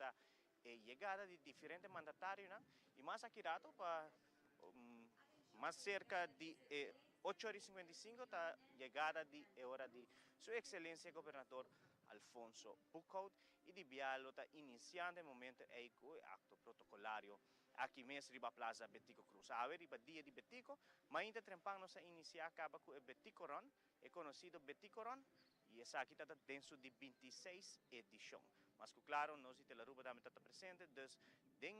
ta e yegada di diferente mandatarionan y mas aki rato pa mas cerca di e ocho ora y 55 ta yegada di e ora di Su Excelencia Gobernador Alfonso Boekhoudt y di bia lo ta iniciando e momento ey cu e acto protocolario aki mes riba Plaza Betico Croes. Awe riba dia di Betico, mainta trempan nos a inicia caba cu e Betico Run, e conocido Betico Run, y esaki ta ta den su di 26 edicion. Mas cu claro nos di Telaruba tambe ta ta presente, dus den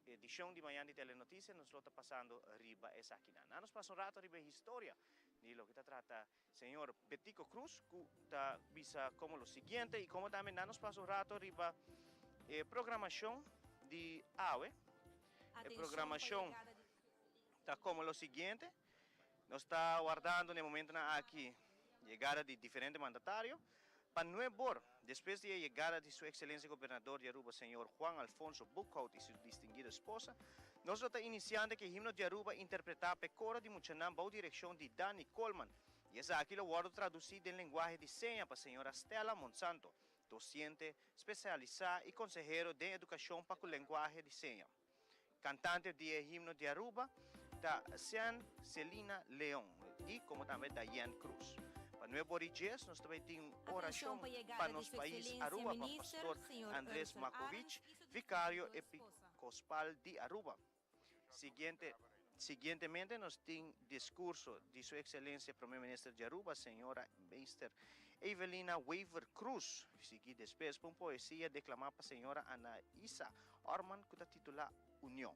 edicion di mañan di Telenoticia nos lo ta pasando riba esakinan. Na nos pasa un rato riba e historia di loke ta trata Señor Betico Croes cu ta bisa como lo siguiente y como tambe na nos pasa un rato riba e programacion di awe. E programacion ta como lo siguiente. Nos ta wardando na e momentonan aki yegada di diferente mandatario pa nuebor, despues di e yegada di Su Excelencia Gobernador di Aruba Señor Juan Alfonso Boekhoudt y su distinguido esposa, nos lo ta iniciando cu e himno di Aruba interpreta p'e coro di muchanan bou direccion di Danny Koolman y esaki lo wordo traduci den lenguahe di seña pa Señora Stella Monsanto, docente specialisa y consehero den educacion pa cu lenguahe di seña. Cantante di e himno di Aruba ta Sean Celina Leon y como tambe Diane Cruz. Pa nuebe ora y dies nos ta bay tin un oracion pa nos pais Aruba pa Pastor Andres Makovich, Vicario Epicospal di Aruba. Siguiente Siguientemente nos tin discurso di Su Excelencia Prome Minister di Aruba, Señora Meester Evelina Wever Croes, sigui despues pa un poesia declama pa Señora Anaisa Orman cu ta titula Union.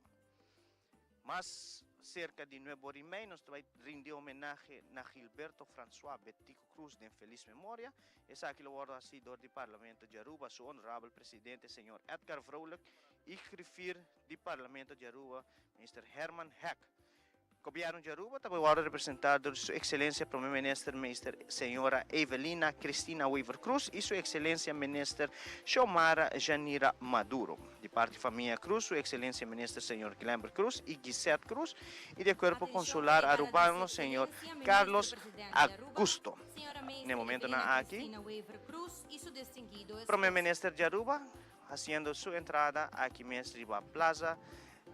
Mas cerca di nuebe ora y mei nos ta bay rindi homenahe na Gilberto Francois Betico Croes den feliz memoria. Esaki lo wordo haci door di Parlamento di Aruba su Honorabel Presidente Señor Edgar Vrolijk y Griffier di Parlamento di Aruba Minister Herman Hek. Gobierno di Aruba ta bay wordo representa door di Su Excelencia Prome Minister Meester Señora Evelina Cristina Wever Croes y Su Excelencia Minister Xiomara Janira Maduro. Di parti famia Croes, Su Excelencia Minister Señor Glenbert Croes y Gisette Croes y di e Cuerpo Consular Arubano Señor Carlos Augusto. Na e momentonan aki, Prome Minister di Aruba haciendo su entrada aki mes riba Plaza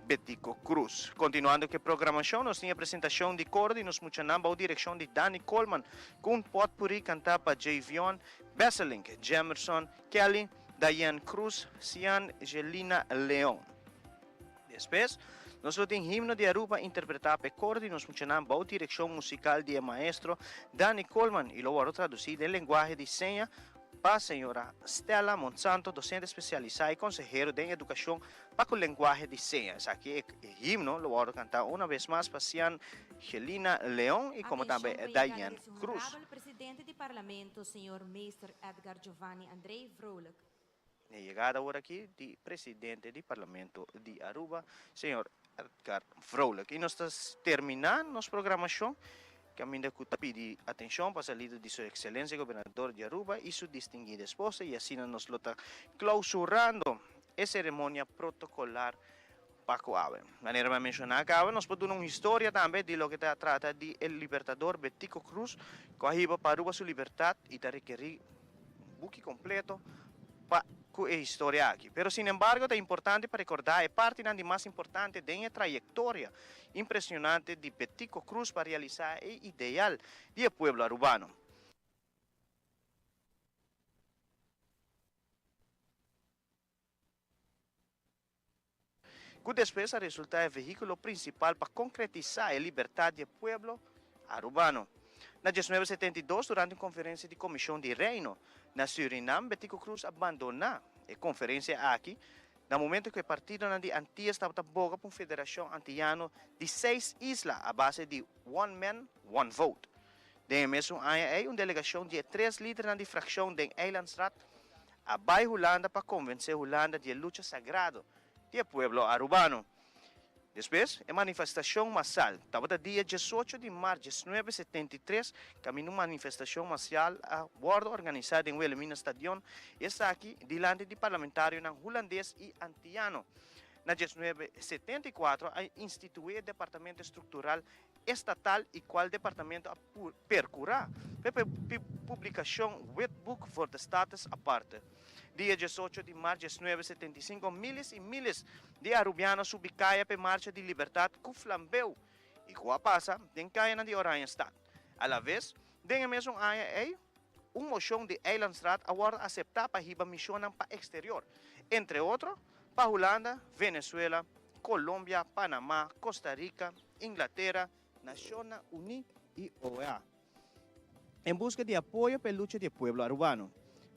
Betico Croes. Continuando cu e programacion nos tin e presentacion di coro di nos muchanan bao direccion di Danny Coleman cu un potpourri canta pa Jayvion Besselink, Jemerson Kelly, Diane Croes, Sian Gelina Leon. Despues nos lo tin himno di Aruba interpreta pa e coro di nos muchanan bao direccion musical di e maestro Danny Coleman y lo wordo traduci den lenguahe di seña pa señora Stella Monsanto, docente specialisa y consehero den educacion pa cu lenguahe di seña. Esaki e himno lo wordo canta una bes mas pa Sian Gelina Leon y como tambe Atencion pa yegada Diane di su Cruz. honorabel presidente di Parlamento, señor Meester Edgar Giovanni André Vrolijk. E yegada awor aki di presidente di Parlamento di Aruba, señor Edgar Vrolijk. Y nos ta termina nos programacion caminda cu ta pidi atencion pa salida di Su Excelencia Gobernador di Aruba y su distinguida esposa y asina nos lo ta clausurando e ceremonia protocolar pa cu awe. Manera mi a menciona caba, nos por duna un historia tambe di loke ta trata di e libertador Betico Croes cu a hiba pa Aruba su libertad y ta rekeri un buki completo pa cu e historia aki. Pero sin embargo ta importante pa recorda e partinan di mas importante den e trayectoria impresionante di Betico Croes pa realisa e ideal di e pueblo Arubano. Cu despues a resulta e vehiculo principal pa concretisa e libertad di e pueblo Arubano. Na 1972 durante un conferencia di Comision di Reino na Surinam, Betico Croes a bandona e conferencia aki na momento cu e partidonan di Antillas tabata boga pa un federacion antillano di seis isla a base di one man, one vote. Den e mesun aña ei un delegacion di e tres lidernan di fraccion den Eilandsraad a bai Hulanda pa convence Hulanda di e lucha sagrado di e pueblo Arubano. Despues, e manifestacion masal tabata dia 18 di mart 1973, caminda un manifestacion masial a wordo organisa den Wilhelmina Stadion, esaki dilanti di parlamentarionan Hulandes y Antillano. Na 1974 a instituí e Departamento Struktural Estatal i kual departamento a perkurá pa e publikashon Wetboek voor de Status Aparte. Dia 18 di mart 1975 miles i miles di Arubiano a subi kaya pa e Marcha di Libertat ku flambeu i ku a pasa den kayanan di Oranjestad. Alaves, den e mesun aña ei, un moshon di Eilandsraad a wòrdu aseptá pa hiba mishonnan pa eksterior, entre otro, pa Hulanda, Venezuela, Colombia, Panamá, Costa Rica, Inglatera, Nashonnan Uní i OEA, en buska di apoyo pa e lucha di e pueblo arubano.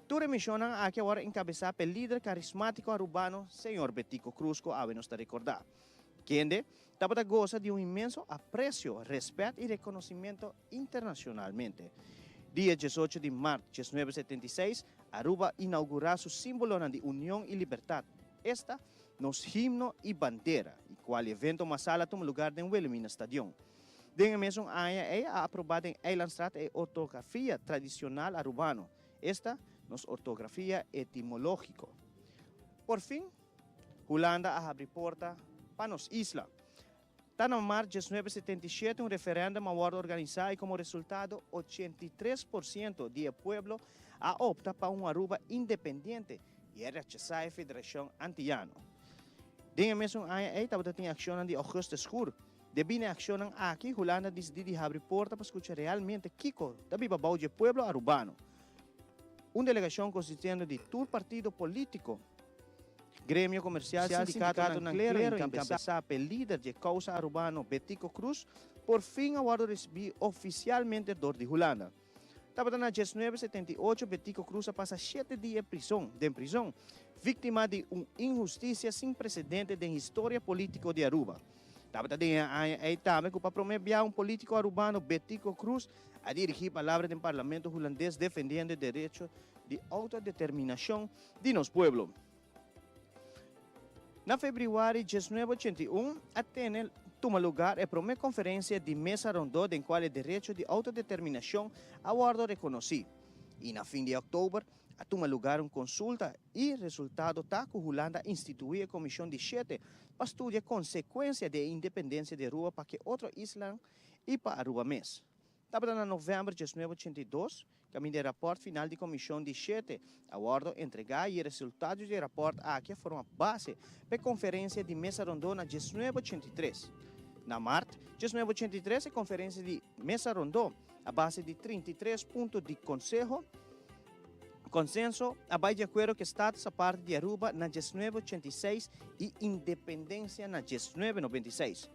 Tur e mishonnan aki a wòrdu enkabesá pa e lider karismátiko arubano, señor Betico Croes ku awe nos ta rekordá, kende tabata gosa di un inmenso apresio, rèspèt i rekonosimento internashonalmente. Dia 18 di mart 1976, Aruba inaugurá su símbolonan di union i libertat, esta, nos himno i bandera, i kual evento masal a tuma lugar den Wilhelmina Stadion. Den e mesun aña ei a aprobá den Eilandstraat e ortografia tradicional arubano, esta, nos ortografia etimológiko. Por fin, Hulanda a habri porta pa nos isla. Ta na mart 1977 un referèndum a wòrdu organisá i komo resultado 83% di e pueblo a opta pa un Aruba independiente i a rechasá e Federashon Antiyano. Den e mesun aña ei tabata tin akshonnan di Augustus Schur. Debí na e akshonnan aki Hulanda a disidí di habri porta pa skucha realmente kiko ta biba bou dje pueblo arubano. Un delegashon konsistiendo di tur partido polítiko, Gremio komersial, sindikatonan klero enkabesá p'e lider dje kousa arubano Betico Croes por fin a wòrdu risibí ofisialmente dor di Hulanda. Tabata na 1978 Betico Croes a pasa shete dia prison den prison, víktima di un inhustisia sin presedente den historia polítiko di Aruba. Tabata den e aña ei tambe ku pa promé bia un polítiko arubano Betico Croes a dirigí palabra den parlamento hulandes defendiendo e derecho di outodeterminashon di nos pueblo. Na febrüari 1981 a tene tuma lugar e prome conferencia di Mesa Rondó den cual e derecho di autodeterminacion a wordo reconoci. Y na fin di october a tuma lugar un consulta y resultado ta cu Hulanda a institui e Comision di Shete pa studia consecuencia di e independencia di Aruba pa ke otro islan y pa Aruba mes. Tabata na novèmber 1982 kaminda e rapòrt final di Komishon di Shete a wòrdu entregá i e resultado di e rapòrt aki a forma base pa e konferensia di Mesa Rondó na 1983. Na mart 1983 e konferensia di Mesa Rondó a base di 33 punto di konseho, konsenso, a bai di akuerdo ku e status aparte di Aruba na 1986 i independensia na 1996.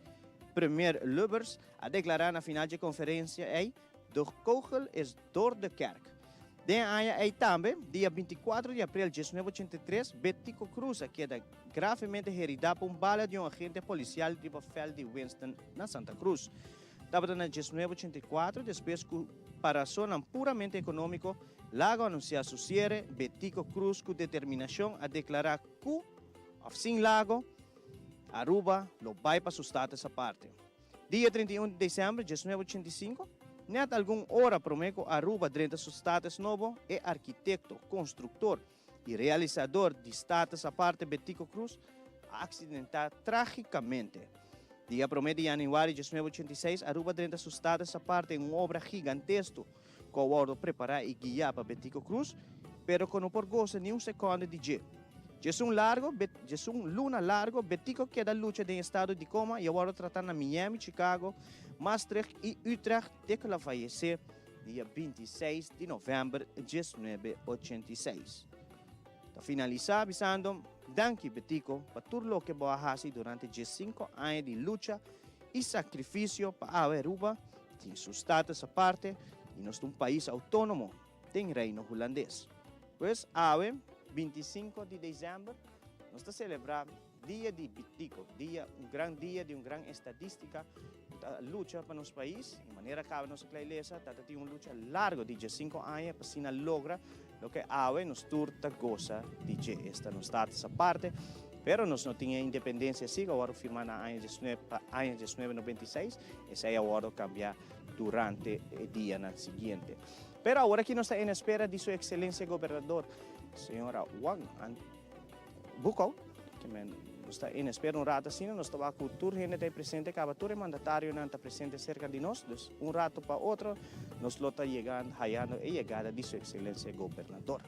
Premier Lubbers a deklará na final dje konferensia ei, De kogel is door de kerk. Den e aña ei tambe, dia 24 di aprel 1983, Betico Croes a keda gravemente heridá pa un bala di un agente polisial riba vèlt di Winston na Santa Cruz. Tabata na 1984, despues ku pa rasonnan puramente ekonómiko, Lago a anunsiá su siere, Betico Croes ku determinashon a deklará ku, òf sin Lago, Aruba lo bai pa su status aparte. Dia 31 di december 1985, net algun ora prome cu Aruba drenta su status nobo, e arquitecto, constructor y realizador di status aparte Betico Croes a accidenta tragicamente. Dia prome di januari 1986 Aruba drenta su status aparte en un obra gigantesto cu a wordo prepara y guia pa Betico Croes, pero cu no por goza ni un seconde di dje. Djesun largo, djesun luna largo, Betico keda lucha den estado di coma y a wordo trata na Miami, Chicago, Maastricht y Utrecht te cu el a fayece dia 26 di november 1986. Ta finalisa bisando, Danki Betico pa tur loke bo a haci durante djesinco aña di lucha y sacrificio pa awe Aruba tin su status aparte y nos ta un pais autonomo den Reino Hulandes. Pues awe, 25 di december, nos ta celebra Dia di Betico, dia, un gran dia di un gran estadistica cu ta lucha pa nos pais. Y manera caba nos a klei lesa, ta ta tin un lucha largo di 15 aña pa asina logra loke awe nos tur ta goza di dje, esta nos status aparte. Pero nos no tin e independencia si, cu a wordo firma na aña 19, pa aña 1996, esey a wordo cambia durante e dianan siguiente. Pero awor aki nos ta en espera di su excelencia gobernador, señora Juan Boekhoudt, ke men. Nos ta en espera un rato asina, nos ta wak ku tur hende ta ei presente kaba, tur e mandatarionan ta presente serka di nos, dus un rato pa otro nos lo ta yegando, hayando e yegada di Su Excelencia Gobernador.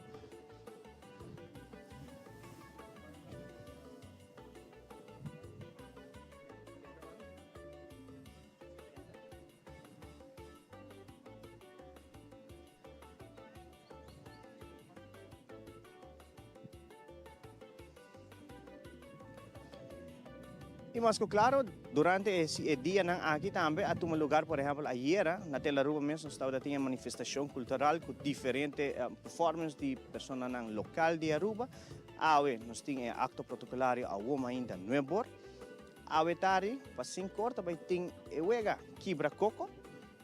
Y mas cu claro, durante e, e dianan aki tambe a tuma lugar, por ehempel, ayera na Tel Aruba mes nos tabata tin e manifestacion cultural cu diferente eh, performance di personanan local di Aruba. Awe nos tin e acto protocolario awo mainta nuebor. Awe tardi pa sinkor ta bai tin e wega Kibra Koko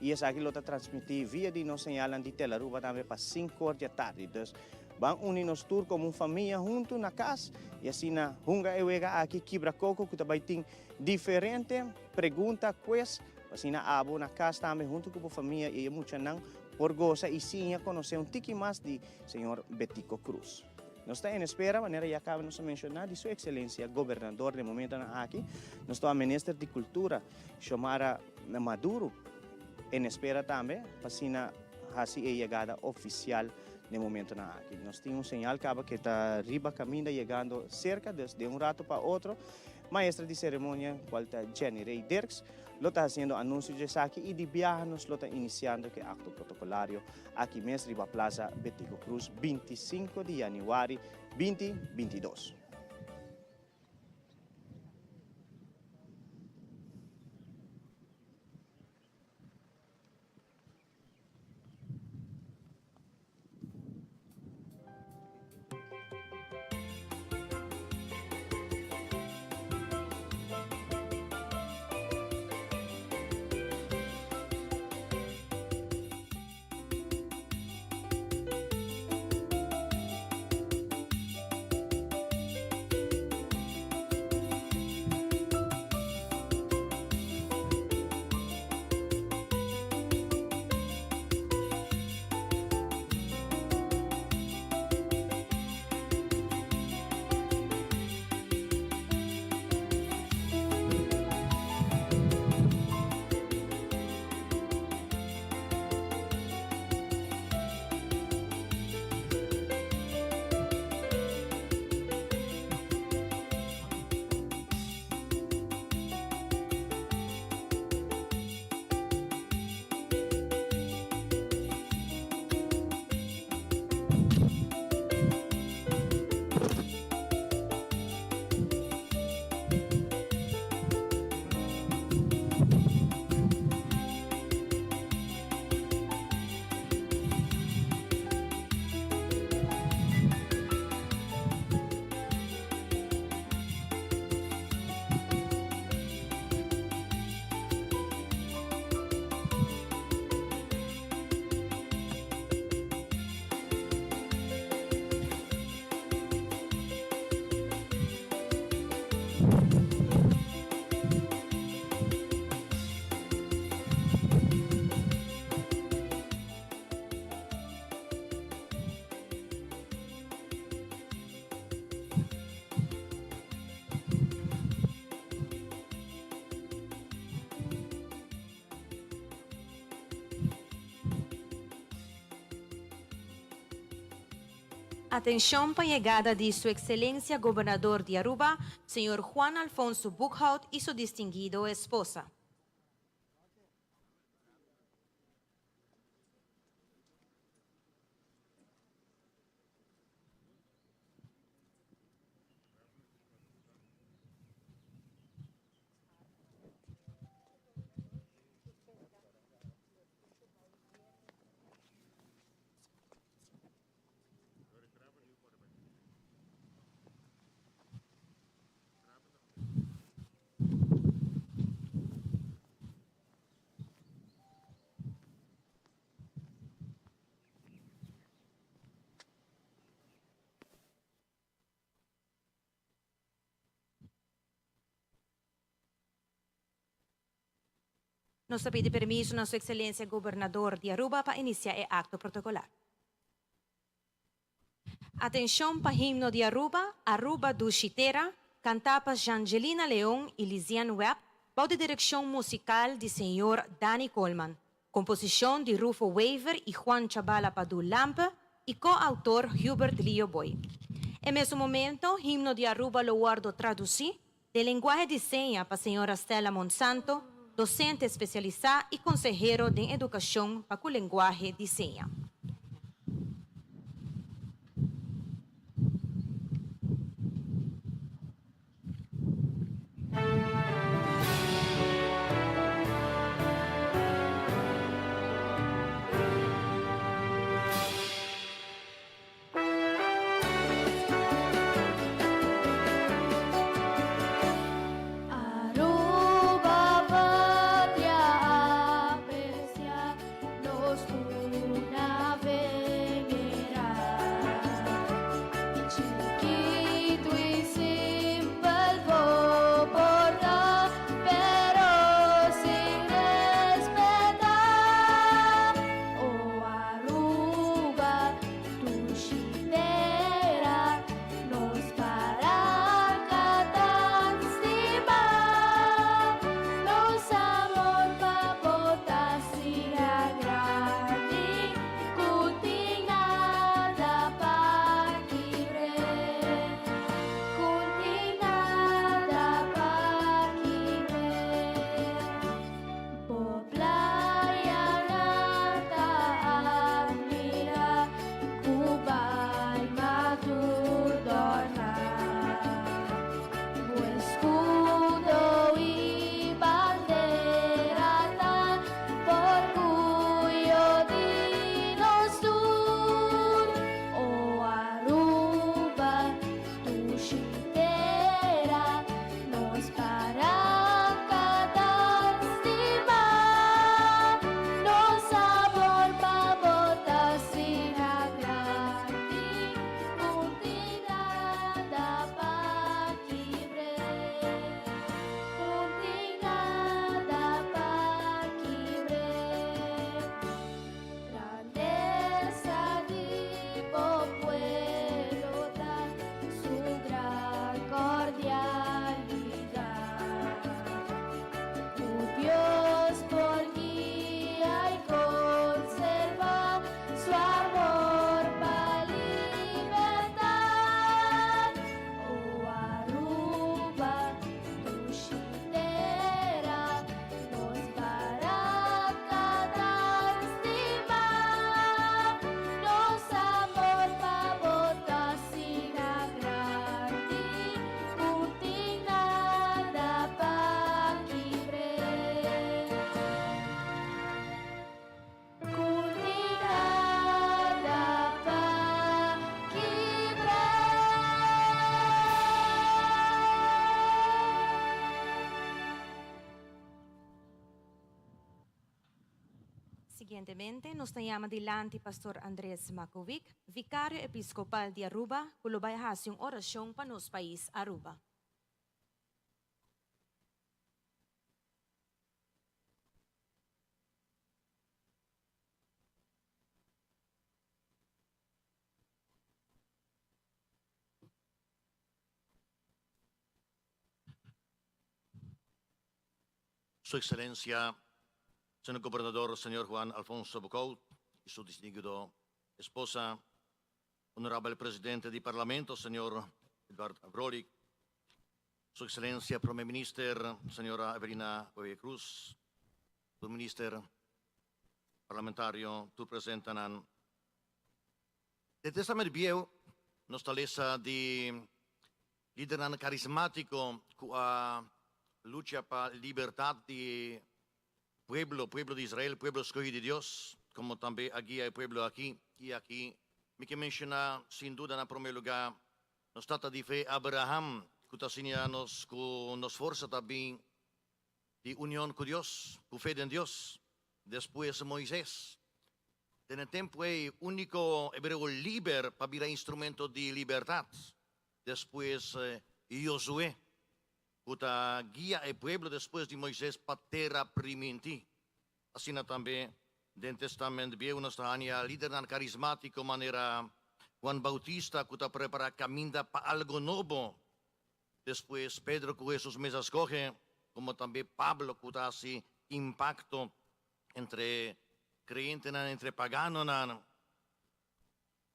y esaki lo ta transmiti via di nos señalnan di Telaruba tambe pa sinkor di atardi. Dus ban uni nos tur como un famia hunto na cas y asina hunga e wega aki Kibra Koko cu ta bai tin diferente pregunta, quiz, pa asina abo na cas tambe hunto cu bo famia y e muchanan por goza y siña conoce un tiki mas di señor Betico Croes. Nos ta en espera, manera ya caba nos a menciona, di su excelencia Gobernador den momentonan aki. Nos ta Minister di Cultura, Xiomara Maduro, en espera tambe pa asina haci e yegada oficial den momentonan aki. Nos tin un señal caba cu ta riba caminda yegando cerca, dus den un rato pa otro, maestra di ceremonia, cual ta Jenny Ray Dirks, lo ta haciendo anuncio di esaki y di biaha nos lo ta iniciando cu e acto protocolario Aki mes riba Plaza Betico Croes 25 di januari 2022. Atencion pa yegada di Su Excelencia Gobernador di Aruba, Señor Juan Alfonso Boekhoudt y su distinguido esposa. Nos ta pidi permiso na Su Excelencia Gobernador di Aruba pa inicia e acto protocolar. Atencion pa himno di Aruba, Aruba Dushi Tera. kantá pa Jangelina Leon i Liziane Webb, bou di direkshon musikal di señor Danny Koolman. Komposishon di Rufo Wever i Juan Chabala Padu Lampe i ko-outor Hubert Lio Boy. E mesun momento, himno di Aruba lo wòrdu tradusí den lenguahe di seña pa señora Stella Monsanto, dosente spesialisá i konsehero den edukashon pa ku lenguahe di seña. Aruba patria aprecia nos una venera. Chiquito y simple bo por ta, pero sin respeta. Oh Aruba, dushi tera, nos baranca tan stima. Nos amor pa bo ta asina grandi, cu tin nada pa kibr'e. Cu tin nada pa kibr'e. Bo playanan ta admira, cu palma tur dorna. Bo escudo y bandera ta orguyo di nos tur. Oh Aruba, dushi tera, nos baranca tan stima. Nos amor pa bo ta asina grandi, cu tin nada pa kibr'e. Cu tin nada pa kibr'e. Grandeza di bo pueblo ta su gran cordialidad. Cu Dios por guia y conserva su amor pa libertad. Oh Aruba, dushi tera, nos baranca tan stima. Nos amor pa bo ta asina grandi, cu tin nada pa kibr'e. Cu tin nada pa kibr'e. Siguientemente, nos ta yama dilanti Pastor Andres Makovic, Vicario Episcopal di Aruba, cu lo bay haci un oracion pa nos pais Aruba. Su Excelencia, Señor Gobernador, Señor Juan Alfonso Boekhoudt y su distinguido esposa, Honorable Presidente di Parlamento, Señor Eduard Vrolijk, Su Excelencia Prome Minister, Señora Evelina Wever Croes, Tur Minister, Parlamentario, tur presentenan. Den Testament Bieu nos ta lesa di lidernan carismatico cu a lucha pa libertad di pueblo, pueblo di Israel, pueblo scogi di Dios, como tambe a guia e pueblo aki. Y aki mi ke menciona sin duda na prome lugar nos tata di fe Abraham, cu ta siña nos cu nos forsa ta bin di union cu Dios, cu fe den Dios. Despues Moises, den e tempo ey unico hebreo liber pa bira instrumento di libertad. Despues Josué, cu ta guia e pueblo despues di Moises pa tera priminti. Asina tambe den Testament Bieu nos ta haña lidernan carismatico manera Juan Bautista cu ta prepara caminda pa algo nobo. Despues Pedro ku Hesus mes a skohe, komo tambe Pablo ku ta hasi impakto entre kreyentenan, entre paganonan.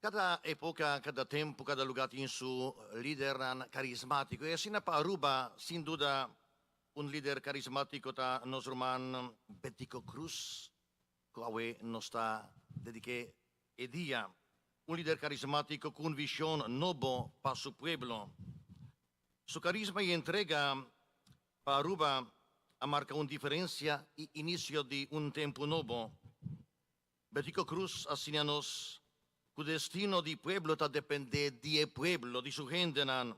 Kada epoka, kada tempu, kada lugá tin su lidernan karismátiko. I asina pa Aruba, sin duda un lider karismátiko ta nos ruman Betico Croes, ku awe nos ta dedik'é e dia. Un lider karismátiko ku un vishon nobo pa su pueblo. Su karisma i entrega pa Aruba a marka un diferensia i inisio di un tempu nobo. Betico Croes a siña nos ku destino di pueblo ta dependé di e pueblo, di su hendenan.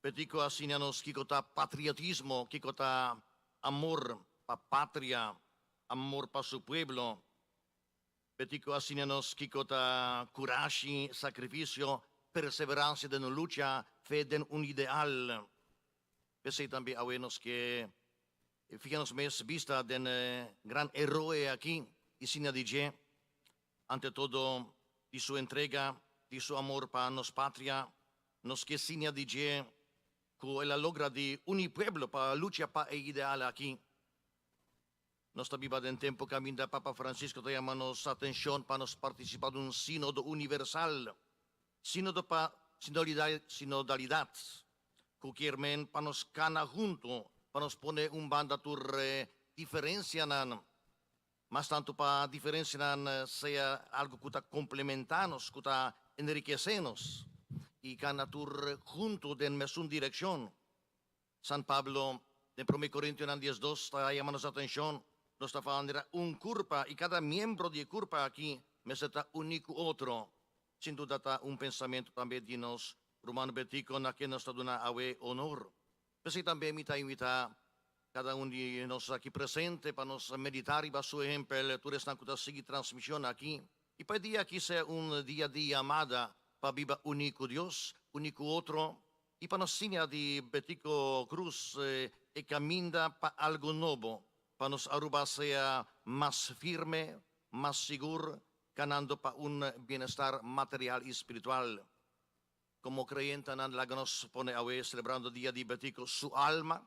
Betico a siña nos kiko ta patriotismo, kiko ta amor pa patria, amor pa su pueblo. Betico a siña nos kiko ta kurashi, sakrifisio, perseveransia den un lucha, fe den un ideal. P'esei tambe awe nos ke fiha nos mes bista den e gran heroe aki i siña di dje, ante todo di su entrega, di su amor pa nos patria. Nos ke siña di dje ku el a logra di uni pueblo pa lucha pa e ideal aki. Nos ta biba den tempu kaminda Papa Francisco ta yama nos atenshon pa nos partisipá den un sínodo universal, sínodo pa sinodalidat, ku kier men pa nos kana huntu, pa nos pone un banda tur e diferensianan, mas tantu pa diferensianan sea algu ku ta komplementá nos, ku ta enrikesé nos, i kana tur huntu den mesun direkshon. San Pablo, den Promé Korintionan 12, ta yama nos atenshon, Nos ta manera un kurpa i kada miembro di e kurpa aki mester ta uní ku otro. Sin duda ta un pensamentu tambe di nos ruman Betico na ken nos ta duna awe onor. P'esei tambe mi ta invitá kada un di nos aki presente pa nos meditá riba su ehempel, tur esnan ku ta sigui transmishon aki. I pa e dia aki sea un dia di yamada pa biba uní ku Dios, uní ku otro, I pa nos siña di Betico Croes e caminda pa algo nobo, pa nos Aruba sea mas firme, mas sigur, canando pa un bienestar material y spiritual. Como creyentenan laga nos pone awe celebrando dia di Betico su alma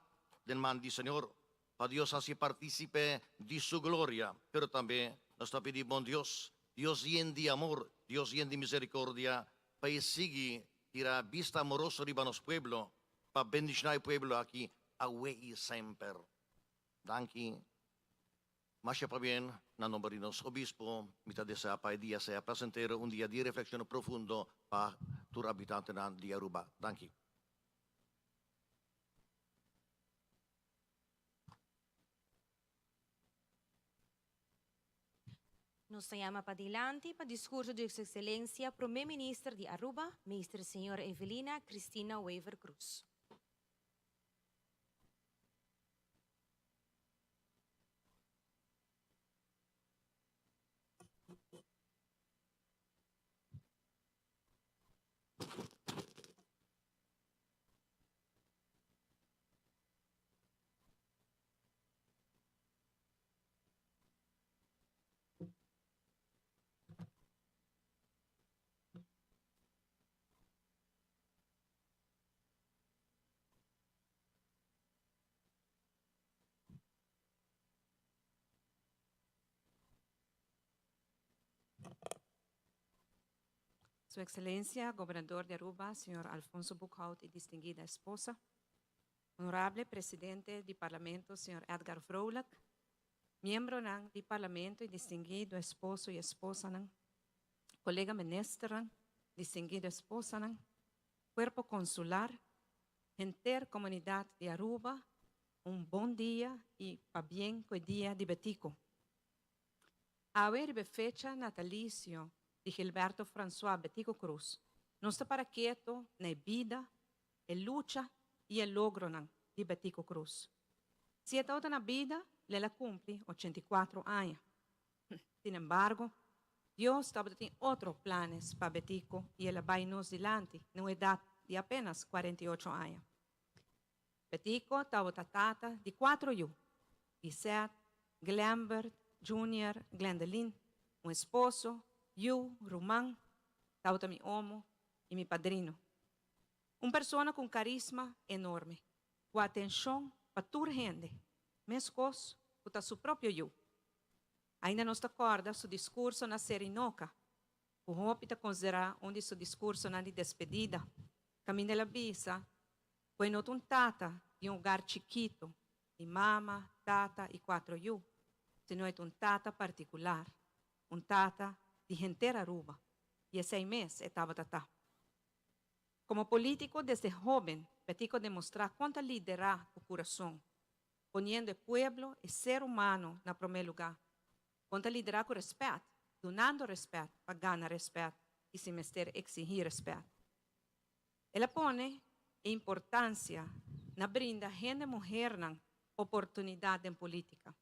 den man di Señor, pa Dios haci participe di su gloria, pero tambe nos ta pidi bon Dios, Dios yen di amor, Dios yen di misericordia, pa e sigui tira bista amoroso riba nos pueblo, pa bendiciona e pueblo aki awe y semper. Danki. Masha pabien, na nomber di nos Obispo, mi ta desea pa e dia sea placentero, un dia di reflexion profundo pa tur habitantenan di Aruba. Danki. Nos ta yama padilanti pa discurso di Su Excelencia Prome Minister di Aruba, Meester Señora Evelina Cristina Wever Croes. Su Excelencia, Gobernador di Aruba, señor Alfonso Boekhoudt y distinguida esposa. Honorable Presidente di Parlamento, señor Edgar Vrolijk. Miembronan di Parlamento y distinguido esposo y esposanan. Colega ministernan, distinguido esposanan. Cuerpo consular, henter comunidad di Aruba, un bon dia y pabien cu e dia di Betico. Awe riba e fecha natalicio di Gilberto Francois Betico Croes, nos ta para keto na e bida, e lucha y e logronan di Betico Croes. Si e tabata na bida, lo el a cumpli 84 aña. Sin embargo, Dios tabata tin otro planes pa Betico y el a bay nos dilanti na un edad di apenas 48 aña. Betico tabata tata di cuatro yu, Lisette, Glembert, Junior, Glendeline, un esposo, yu, ruman, tabata mi omo y mi padrino. Un persona cu un carisma enorme, cu atencion pa tur hende, mescos cu ta su propio yiu. Ainda nos ta corda su discurso na Serinoca, cu hopi ta considera un di su discursonan di despedida, caminda el a bisa cu e no ta un tata di un hogar chikito, di mama, tata y cuatro yiu, sino e ta un tata particular, un tata di henter Aruba, y esey mes e tabata ta. Como politico desde hoben, Betico a demostra con ta lidera cu curason, poniendo e pueblo, e ser humano, na prome luga. Con ta lidera cu respet, dunando respet pa gana respet y si mester exigi respet. El a pone e importancia na brinda hende muhernan oportunidad den politica,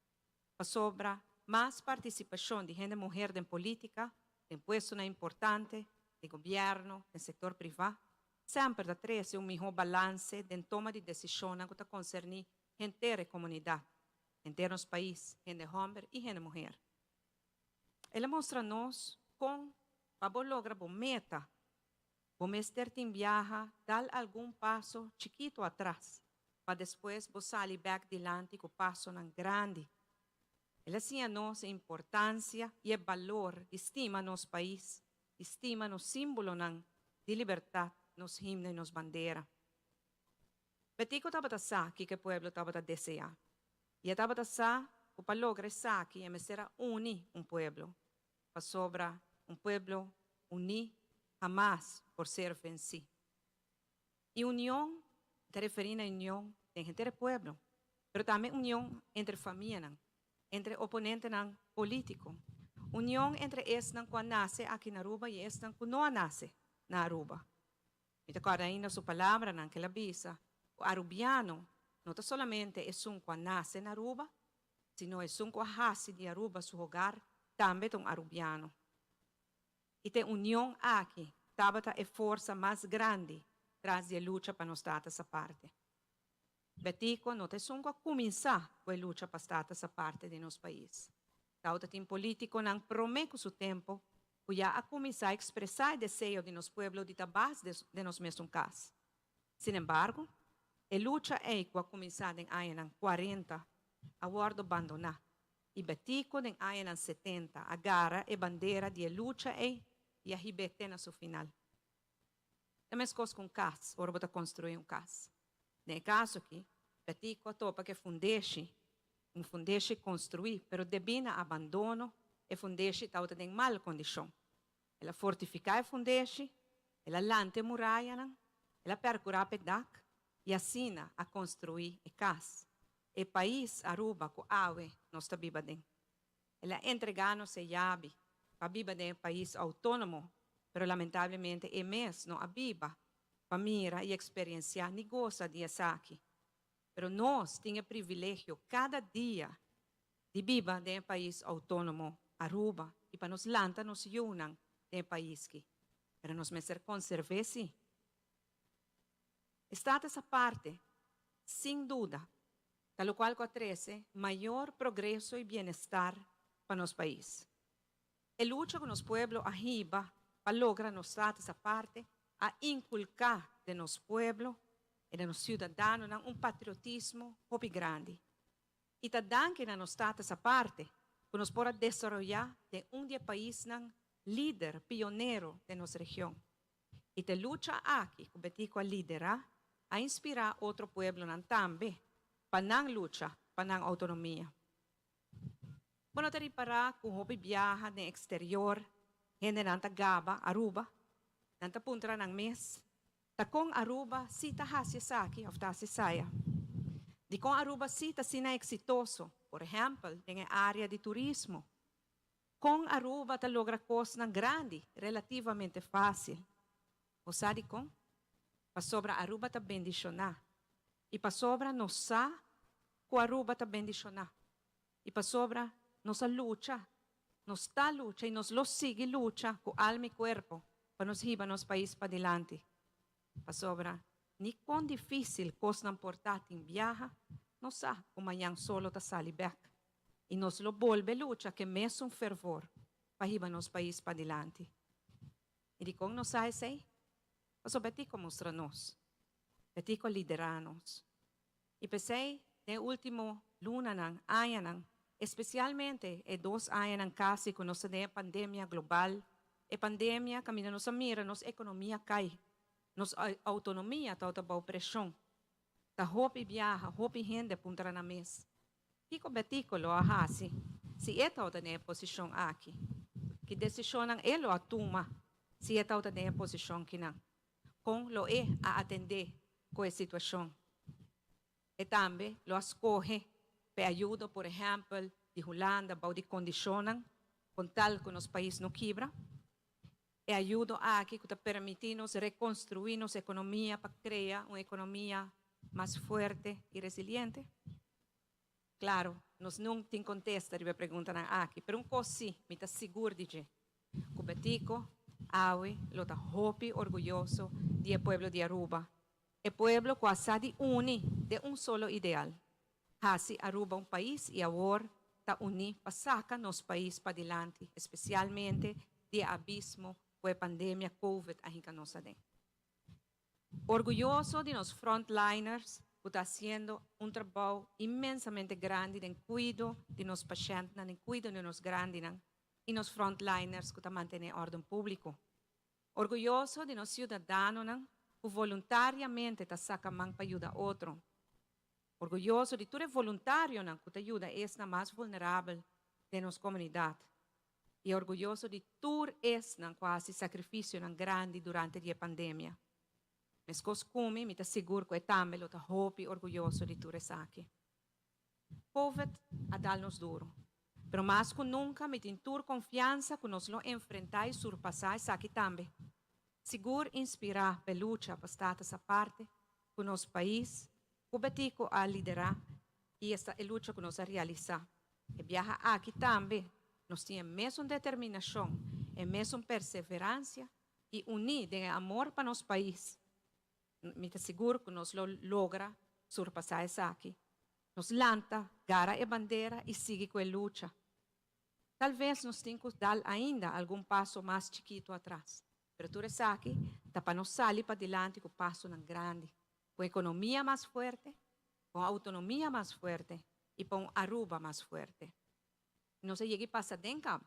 pasobra mas participacion di hende muher den politica, den puestonan importante, di gobierno, den sector priva, semper ta trece un miho balance den toma di decisionnan cu ta concerni henter e comunidad, henter nos pais, hende homber y hende muher. El a mustra nos con pa bo logra bo meta, bo mester tin biaha dal algun paso chikito atras pa despues bo sali bek dilanti cu pasonan grandi. El a siña nos e importancia y e balor di stima nos pais, di stima nos simbolonan di libertad, nos himno y nos bandera. Betico tabata sa kico e pueblo tabata desea. Y e tabata sa cu pa logra esaki e mester a uni un pueblo, pasobra un pueblo uní hamas por ser vencí. Y union ta referí na union den henter e pueblo, pero tambe union entre famianan, entre oponentenan político, union entre esnan cu a nace aki na Aruba y esnan cu no a nace na Aruba. Mi ta corda ainda su palabranan cu el a bisa cu Arubiano no ta solamente esun cu a nace na Aruba, sino esun cu a haci di Aruba su hogar tambe ta un Arubiano. Y ta e union aki tabata e forsa mas grandi tras di e lucha pa nos status aparte. Betico no ta esun cu a cuminsa cu e lucha pa status aparte den nos pais. Tabata tin politiconan prome cu su tempo cu ya a cuminsa expresa e deseo di nos pueblo di ta bas den nos mesun cas. Sin embargo, e lucha ey cu a cuminsa den añanan cuarenta a wordo bandona y Betico den añanan setenta a gara e bandera di e lucha ey y a hib'é te na su final. Ta meskos ku un kas, ora bo ta konstruí un kas. Den e kaso aki, Betico a topa ku e fundeshi, un fundeshi konstruí, pero debí na abandono, e fundeshi tabata den mal kondishon. El a fortifiká e fundeshi, el a lanta e murayanan, el a pèrkurá pa e dak i asina a konstruí e kas, e pais Aruba ku awe nos ta biba den. El a entregá nos e yabi pa biba den e pais outónomo, pero lamentablemente e mes no a biba pa mira i eksperensiá ni gosa di esaki. Pero nos tin e privilegio kada dia di biba den e pais outónomo Aruba i pa nos lanta nos yunan den e pais ki. Pero nos mester konserv'é sí. E status aparte, sin duda, ta locual cu a trece mayor progreso y bienestar pa nos pais. E lucha cu nos pueblo a hiba pa logra nos status aparte a inculca den nos pueblo y den nos ciudadanonan un patriotismo hopi grandi. Y ta danki na nos status aparte cu nos por a desaroya den un di e paisnan lider, pionero den nos region. I t'e lucha aki ku Betico a liderá a inspirá otro pueblonan tambe pa nan lucha pa nan outonomia. Bo no ta ripará ku hopi biaha den eksterior hendenan ta gaba Aruba? Nan ta puntra nan mes, Ta kon Aruba si ta hasi esaki òf ta hasi esaya? Dikon Aruba si ta asina eksitoso, por ehèmpel den e área di turismo? Kon Aruba ta logra kosnan grandi relativamente fásil? Bo sa dikon? Pasobra Aruba ta bendishoná. I pasobra nos sa ku Aruba ta bendishoná. I pasobra nos a lucha, nos ta lucha i nos lo sigui lucha ku alma i kuerpo pa nos hiba nos pais padilanti. Pasobra ni kon difísil kosnan por ta tin biaha, nos sa ku mañan solo ta sali bèk. I nos lo bolbe lucha ke mesun fervor pa hiba nos pais padilanti. I dikon nos sa esei? Pasobra Betico mustra nos. Betico a lidera nos. Y p'esey, den ultimo lunanan, añanan, especialmente e 2 añanan casi cu nos ta den e pandemia global, e pandemia caminda nos a mira nos economia cay, nos autonomia tabata bao presion. Ta hopi biaha, hopi hende a puntra nan mes, Kico Betico lo a haci si e tabata den e posicion aki? Ki decisionnan e lo a tuma si e tabata den e posicion kinan? Con lo e a atende cu e situacion? E tambe lo a scoge p'e ayudo, por ehempel, di Hulanda bou di condicionnan con tal cu nos pais no kibra? E ayudo aki cu ta permiti nos reconstrui nos economia pa crea un economia mas fuerte y resiliente? Claro, nos nun tin contesta riba e preguntanan aki, pero un cos si mi ta sigur di dje, cu Betico awe lo ta hopi orguyoso di e pueblo di Aruba, e pueblo cu a sa di uni den un solo ideal, haci Aruba un pais y awor ta uni pa saca nos pais padilanti, especialmente di e abismo cu e pandemia Covid a hinca nos aden. Orguyoso di nos frontliners cu ta haciendo un trabou inmensamente grandi den cuido di nos pashentnan, den cuido di nos grandinan y nos frontliners cu ta mantene orden publico. Orguyoso di nos ciudadanonan cu voluntariamente ta saca man pa yuda otro. Orguyoso di tur e voluntarionan cu ta yuda esnan mas vulnerabel den nos comunidad. Y orguyoso di tur esnan cu a haci sacrificionan grandi durante di e pandemia. Mescos cu mi, mi ta sigur cu e tambe lo ta hopi orguyoso di tur esaki. Covid a dal nos duro, pero mas cu nunca mi tin tur confiansa cu nos lo enfrenta y surpasa esaki tambe. Sigur inspira p'e lucha pa status aparte cu nos pais cu Betico a lidera y esta e lucha cu nos a realisa. E biaha aki tambe nos tin e mesun determinacion, e mesun perseverancia y uni den e amor pa nos pais. Mi ta sigur cu nos lo logra surpasa esaki. Nos lanta, gara e bandera y sigui cu e lucha. Tal ves nos tin cu dal ainda algun paso mas chikito atras, pero tur esaki ta pa nos sali padilanti cu pasonan grandi, cu un economia mas fuerte, cu un autonomia mas fuerte y pa un Aruba mas fuerte. Nos a yega y pasa den cam.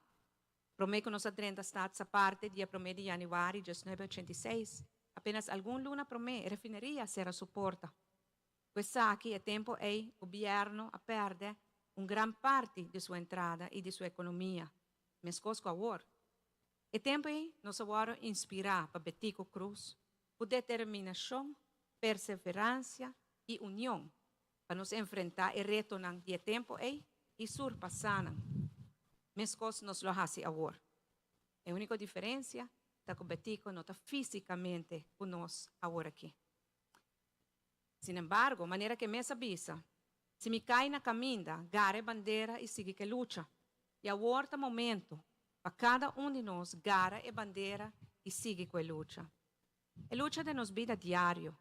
Prome cu nos a drenta Staats Aparte dia prome di januari 1986, apenas algun luna prome e refineria a cera su porta. Cu esaki e tempo ey gobierno a perde un gran parti di su entrada y di su economia, mescos cu awor. E tempo ey nos a worde inspira pa Betico Croes cu determinacion, perseverancia y union pa nos enfrenta e retonan di e tempo ey y surpasa nan. Mescos nos lo haci awor. E unico diferencia ta cu Betico no ta fisicamente cu nos awor aki. Sin embargo, manera cu e mes a bisa, Si mi cay na caminda, gara e bandera y sigui cu e lucha. Y awor ta momento pa cada un di nos gara e bandera y sigui cu e lucha. E lucha den nos bida diario,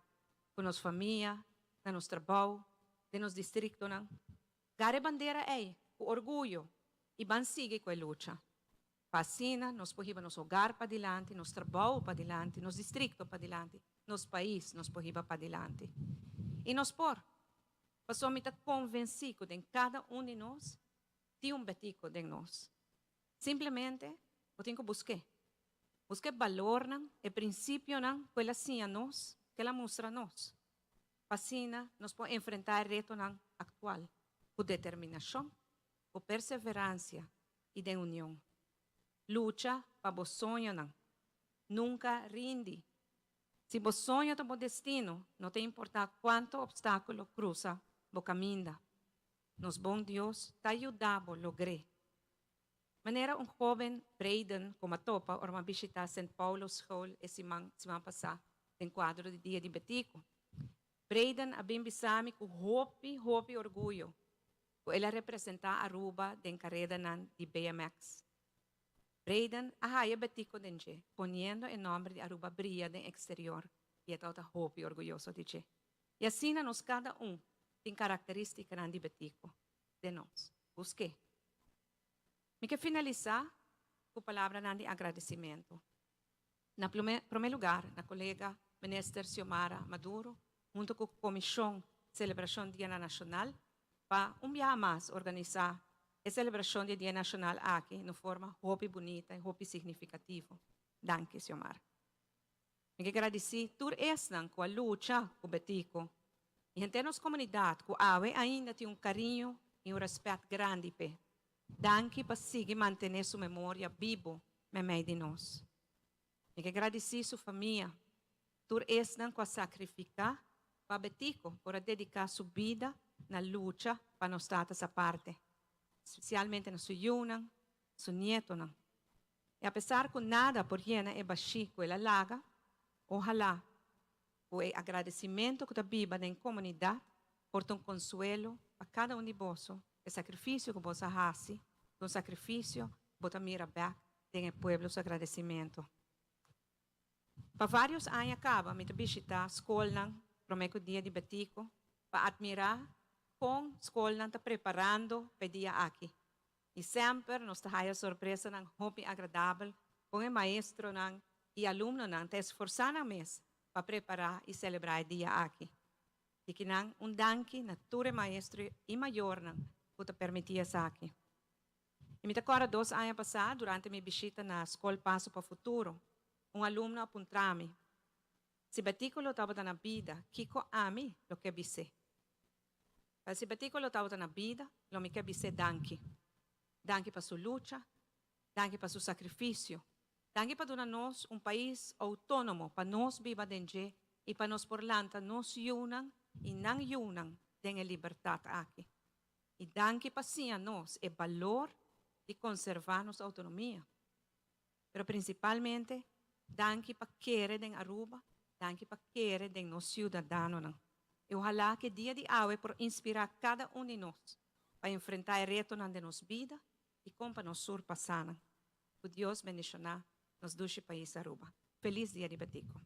cu nos famia, na nos trabou, den nos districtonan. Gara e bandera ey cu orguyo y ban sigui cu e lucha. Pa asina nos por hiba nos hogar padilanti, nos trabou padilanti, nos districto padilanti, nos pais nos por hiba padilanti. Y nos por! Pasobra mi ta convenci cu den cada un di nos tin un Betico den nos. Simplemente bo tin cu busque. Busca e balornan, e principionan cu el a siña nos, cu el a mustra nos. Pa asina nos por enfrenta e retonan actual cu determinacion, cu perseverancia y den union. Lucha pa bo soñonan. Nunca rindi. Si bo soño ta bo destino, no ta importa cuanto obstaculo cruza bo caminda. Nos bon Dios ta yuda bo logr'é. Manera un hóben Brayden ku m'a topa ora m'a bishitá Sint Paulus School e siman siman pasá den kuadro di Dia di Betiku. Brayden a bin bisa mi ku hopi hopi orguyo ku el a representá Aruba den karedanan di BMX. Brayden a haya Betico den dje, poniendo e nòmber di Aruba bria den eksterior i e tabata hopi orguyoso di dje. I asina nos kada un tin karakterístikanan di Betico den nos. Busk'é. Mi ke finalisá ku palabranan di agradesimentu. Na promé lugar na kolega Minister Xiomara Maduro. hunto cu Comision Celebracion Dia Nacional pa un biaha mas organisa e celebracion di e Dia Nacional aki na un forma hopi bunita y hopi significativo. Danki, Xiomara. Mi ke gradisí tur esnan ku a lucha ku Betico i henter nos komunidat ku awe ainda tin un kariño i un rèspèt grandi p'e. Danki pa sigui mantené su memoria bibu meimei di nos. Mi ke gradisí su famia, tur esnan ku a sakrifiká pa Betico por a dediká su bida na lucha pa nos Tata Aparte, spesialmente na su yunan, su nietonan. I apesar ku nada por yena e bashí ku el a laga, ohalá ku e agradesimentu ku ta biba den komunidat por ta un konsuelo pa kada un di boso, e sakrifisio ku boso a hasi ta un sakrifisio ku bo ta mira bèk den e pueblo su agradesimentu. Pa vários aña kaba mi ta bishitá skolnan promé ku Dia di Betico pa atmirá kon skolnan ta preparando pa e dia aki. I semper nos ta haya sorpresanan hopi agradabel kon e maestronan i alumnonan ta esforsá nan mes pa prepará i selebrá e dia aki. Di kinan un danki na tur e maestro i mayornan ku ta permití esaki. I mi ta kòrda dos aña pasá durante mi bishita na Skol Paso pa Futuro, un alumno a puntra mi, Si Betico lo tabata na bida, kiko ami lo ke bis'é? Wel, si Betico lo tabata na bida, lo mi ke bis'é danki. Danki pa su lucha, danki pa su sakrifisio, danki pa duna nos un pais outónomo pa nos biba den dje i pa nos por lanta nos yunan i nan yunan den e libertat aki. I danki pa siña nos e balor di konservá nos outonomia. Pero prinsipalmente, danki pa kere den Aruba, danki pa kere den nos siudadanonan. I ohalá ku e dia di awe por inspirá kada un di nos pa enfrentá e retonan den nos bida i kon pa nos surpasá nan. Ku Dios bendishoná nos dushi pais Aruba. Felis Dia di Betico.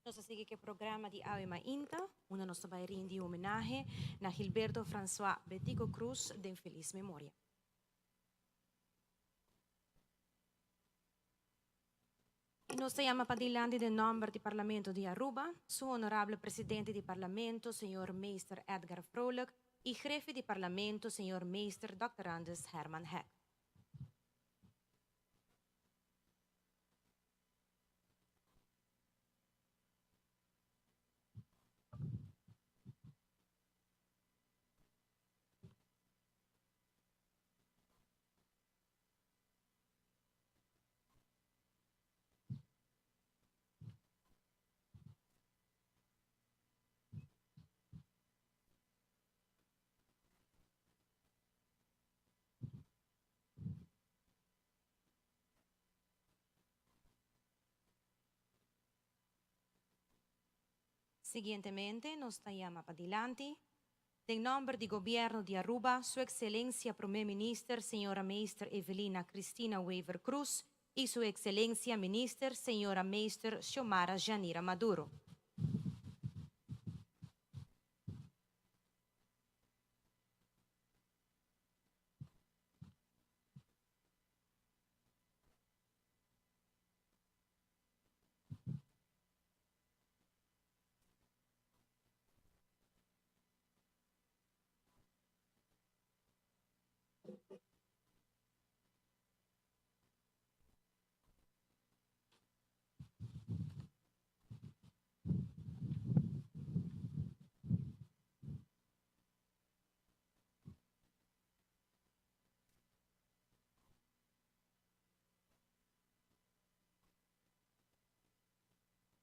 Nos ta sigui ku e programa di Awe Mainta, unda nos ta bai rindi homenahe na Gilberto Francois Betico Croes den felis memoria. Y nos ta yama padilanti den nomber di Parlamento di Aruba, su Honorable Presidente di Parlamento, Señor Meester Edgar Vrolijk, y Grefi di Parlamento, Señor Meester Dòkter Andres Herman Hek. Siguientemente nos ta yama padilanti, den nomber di Gobierno di Aruba, Su Excelencia Prome Minister Señora Meester Evelina Cristina Wever Croes y Su Excelencia Minister Señora Meester Xiomara Janira Maduro.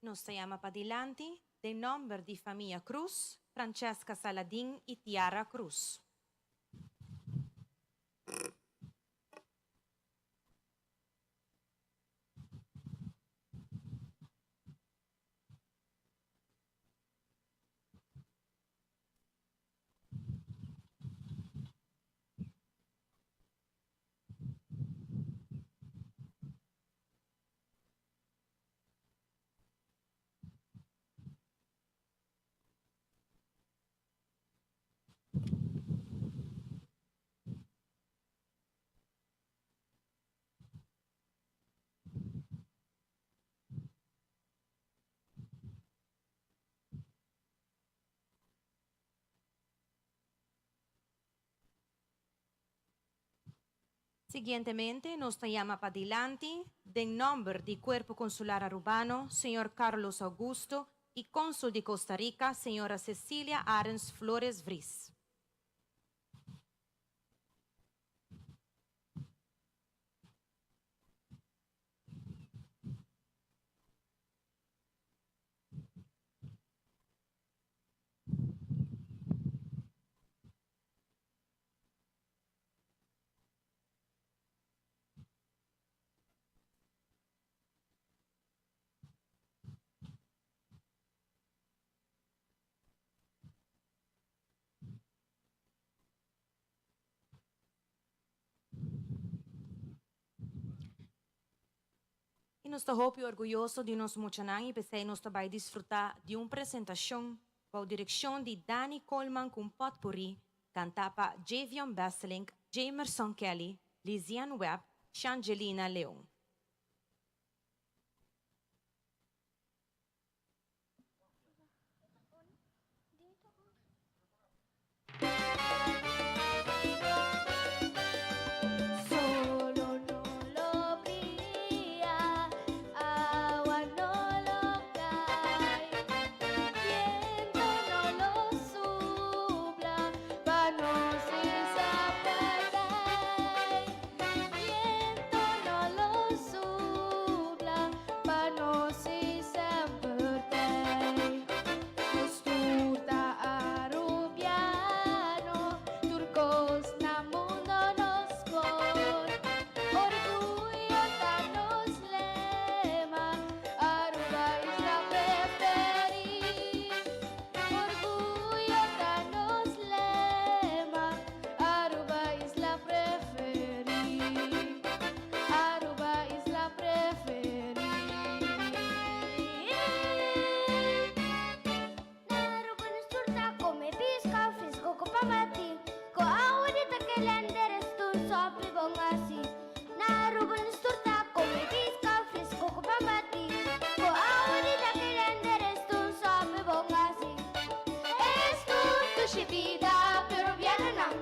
Nos ta yama padilanti den nomber di famia Cruz, Francesca Saladin y Tiara Cruz. Siguientemente nos ta yama padilanti, den nomber di Cuerpo Consular Arubano, señor Carlos Augusto y Consul di Costa Rica, señora Cecilia Arens Flores Vries. Y nos ta hopi orguyoso di nos muchanan y p'esey nos ta bay disfruta di un presentacion bou direccion di Dani Coleman cu un potpourri canta pa Javion Besselink, Jamerson Kelly, Liziane Webb, Shangelina Leon. Solo no lo bria, awa no lo cay, viento no lo supla, pa nos desaparay. Viento no lo supla, pa nos desaparay. Nos tur ta Arubiano, tur cos na mundo nos por. Orguyo ta nos lema, Aruba isla preferi. Orguyo ta nos lema, Aruba isla preferi. Aruba isla preferi. Na Aruba nos tur ta come pisca fresco cu pamati, cu awa di takelender tur sopi bon haci. Na Aruba nos tur ta come pisca fresco cu pamati, cu awa di takelender tur sopi bon haci. Esta un dushi bida, Peruviano nan.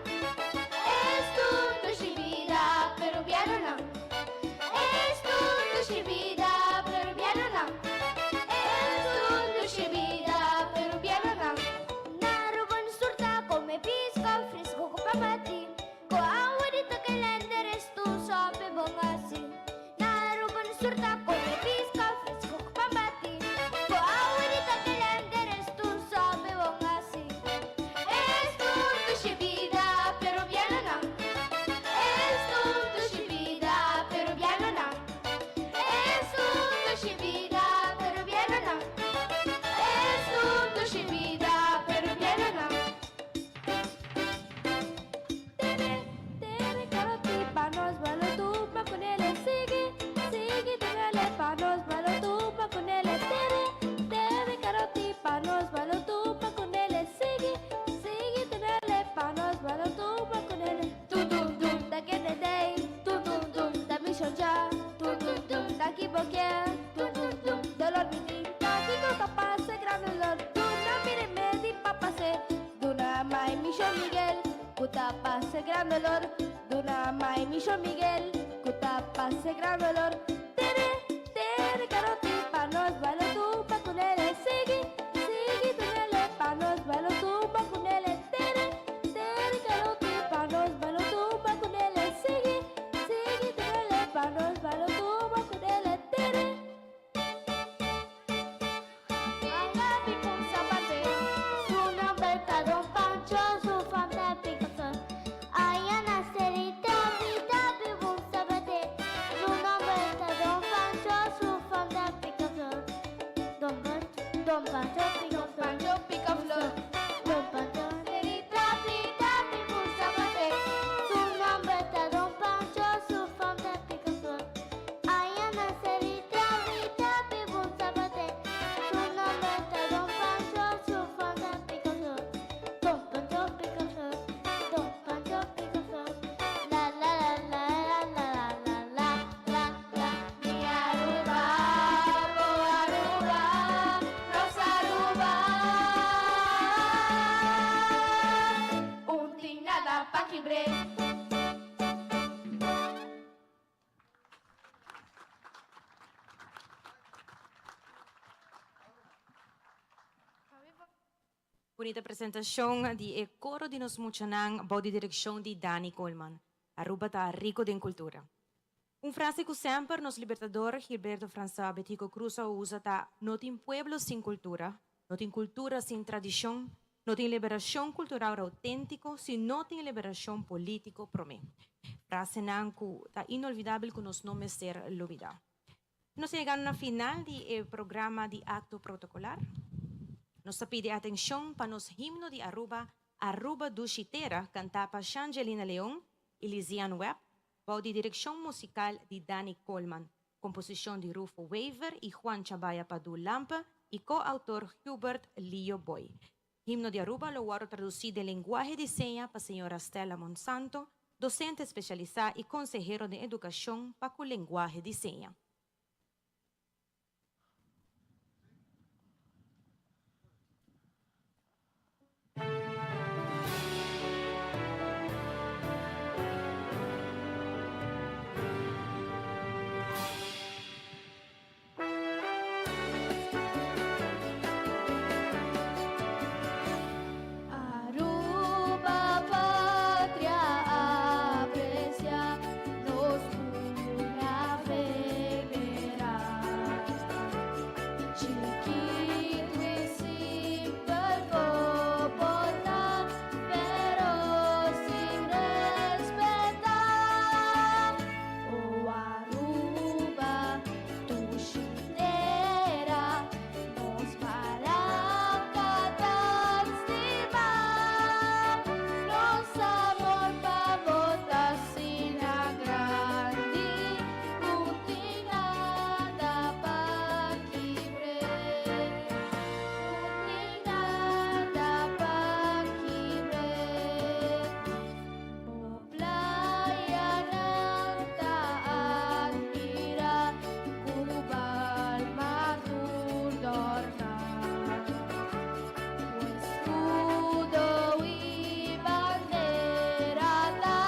Esta un dushi bida, Peruviano nan. Esta un dushi bida, Peruviano nan. Esta un dushi bida, Peruviano nan. Na Aruba nos tur ta come pisca fresco cu pamati, cu awa di takelender tur sopi bon haci. Na Aruba nos tur ta come pisca fresco cu pamati, cu awa di takelender tur sopi bon haci. Esta un dushi bida, Peruviano nan. Esta un dushi bida, Peruviano nan. Esta un dushi bida, Peruviano nan. Esta un dushi bida, Peruviano nan. Tere, tere, caroti, pa nos balo tumba con él. Sigue, sigue, tere, pa nos balo tumba con él. Tere, tere, caroti, pa nos balo tumba con él. Sigue, sigue, tere, pa nos balo tumba con él. Tum, tum, tum, ta que te dei. Tum, tum, tum, ta mi ya. Tum, tum, tum, ta ki boque. Tum, tum, tum, dolor mi tin. Ta ki ta pase gran dolor. Duna mire me di papase. Duna mai mi Miguel. Cuta pase gran dolor. Duna mai mi Miguel. Cuta pase gran dolor. Tere, tere, caroti, pa nos balo tumba con él. Sigue, sigue, tere, pa nos balo tumba con él. Tere, tere, caroti, pa nos balo tumba con él. Sigue, sigue, tere, pa nos balo tumba con él. Tere. Agabi con zapate, Su nombre está Don Pancho, su fama Picasso. Ayana Serita, Pita, Bum Zapate. Su nombre está Don Pancho, su fama Picasso. Don Pancho, Don Pancho, Don Picasso. Pancho Picaflor. Don Pancho, Serita, Pita, Bum Zapate. Su nombre está Don Pancho, su fama Picasso. Ayana Serita, Pita, Bum Zapate. Su nombre está Don Pancho, su fama Picasso. Don Pancho Picasso, Don Pancho Picasso. La la la la la la la la la la. Mi Aruba, bo Aruba, nos Aruba. Bunita presentacion di e coro di nos muchanan bou di direccion di Dani Coleman. Aruba ta rico den cultura. Un frase cu semper nos libertador Gilberto François Betico Croes a usa ta No tin pueblo sin cultura, no tin cultura sin tradicion, no tin liberacion cultural autentico si no tin liberacion politico prome. Frasenan cu ta inolvidabel cu nos no mester lubida. Nos a yega na final di e programa di acto protocolar. Nos ta pidi atencion pa nos himno di Aruba, Aruba Dushi Tera, canta pa Shangelina Leon y Lizian Webb, bou di direccion musical di Danny Coleman, composicion di Rufo Wever y Juan Chabaya Padu Lampe y co-autor Hubert Lio Boy. Himno di Aruba lo wordo traduci den lenguahe di seña pa señora Stella Monsanto, docente specialisa y consehero den educacion pa cu lenguahe di seña. Aruba patria aprecia nos cuna federal. Chiquito y simple comporta, pero sin respetar. Oh Aruba, dushi tera, nos baranca tan stima, nos amor pa bo ta asina grandi, cu tin nada pa kibr'e, cu tin nada pa kibr'e. Bo playanan ta admira, cu palma tur dorna. Bo escudo y bandera ta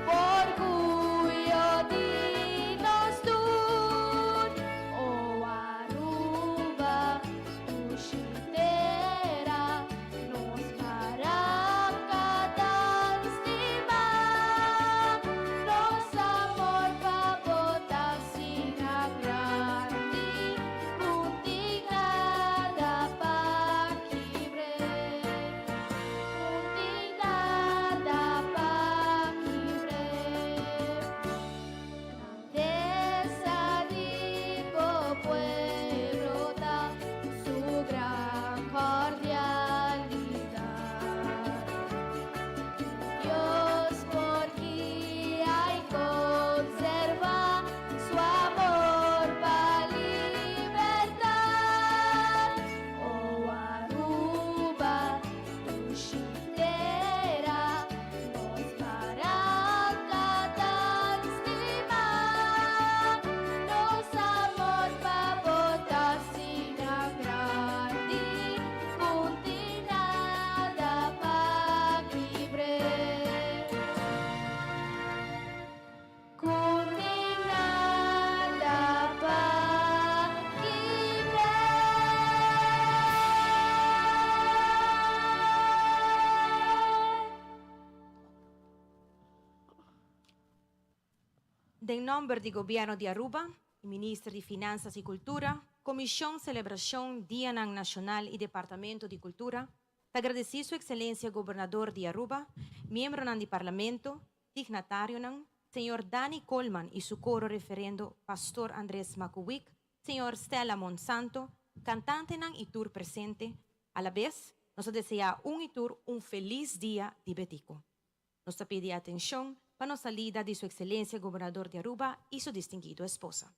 orguyo di nos tur. Oh Aruba, dushi tera, nos baranca tan stima, nos amor pa bo ta asina grandi, cu tin nada pa kibr'e, cu tin nada pa kibr'e. Grandeza di bo pueblo ta su gran cordialidad. Dios por guia y conserva su amor pa libertad. Oh Aruba, dushi tera, nos baranca tan stima, nos amor pa bo ta asina grandi, cu tin nada pa kibr'e. Cu tin nada pa kibr'e. Den nomber di Gobierno di Aruba, Minister di Finanzas y Cultura, Comision Celebracion Dianan Nacional y Departamento di Cultura, ta gradici Su Excelencia Gobernador di Aruba, miembronan di Parlamento, dignatarionan, Señor Dani Coleman y su coro reverendo Pastor Andres Makuwik, Señor Stella Monsanto, cantantenan y tur presente. A la vez, nos ta desea un y tur un feliz dia di Betico. Nos ta pidi atencion pa nos salida di Su Excelencia Gobernador di Aruba y su distinguido esposa.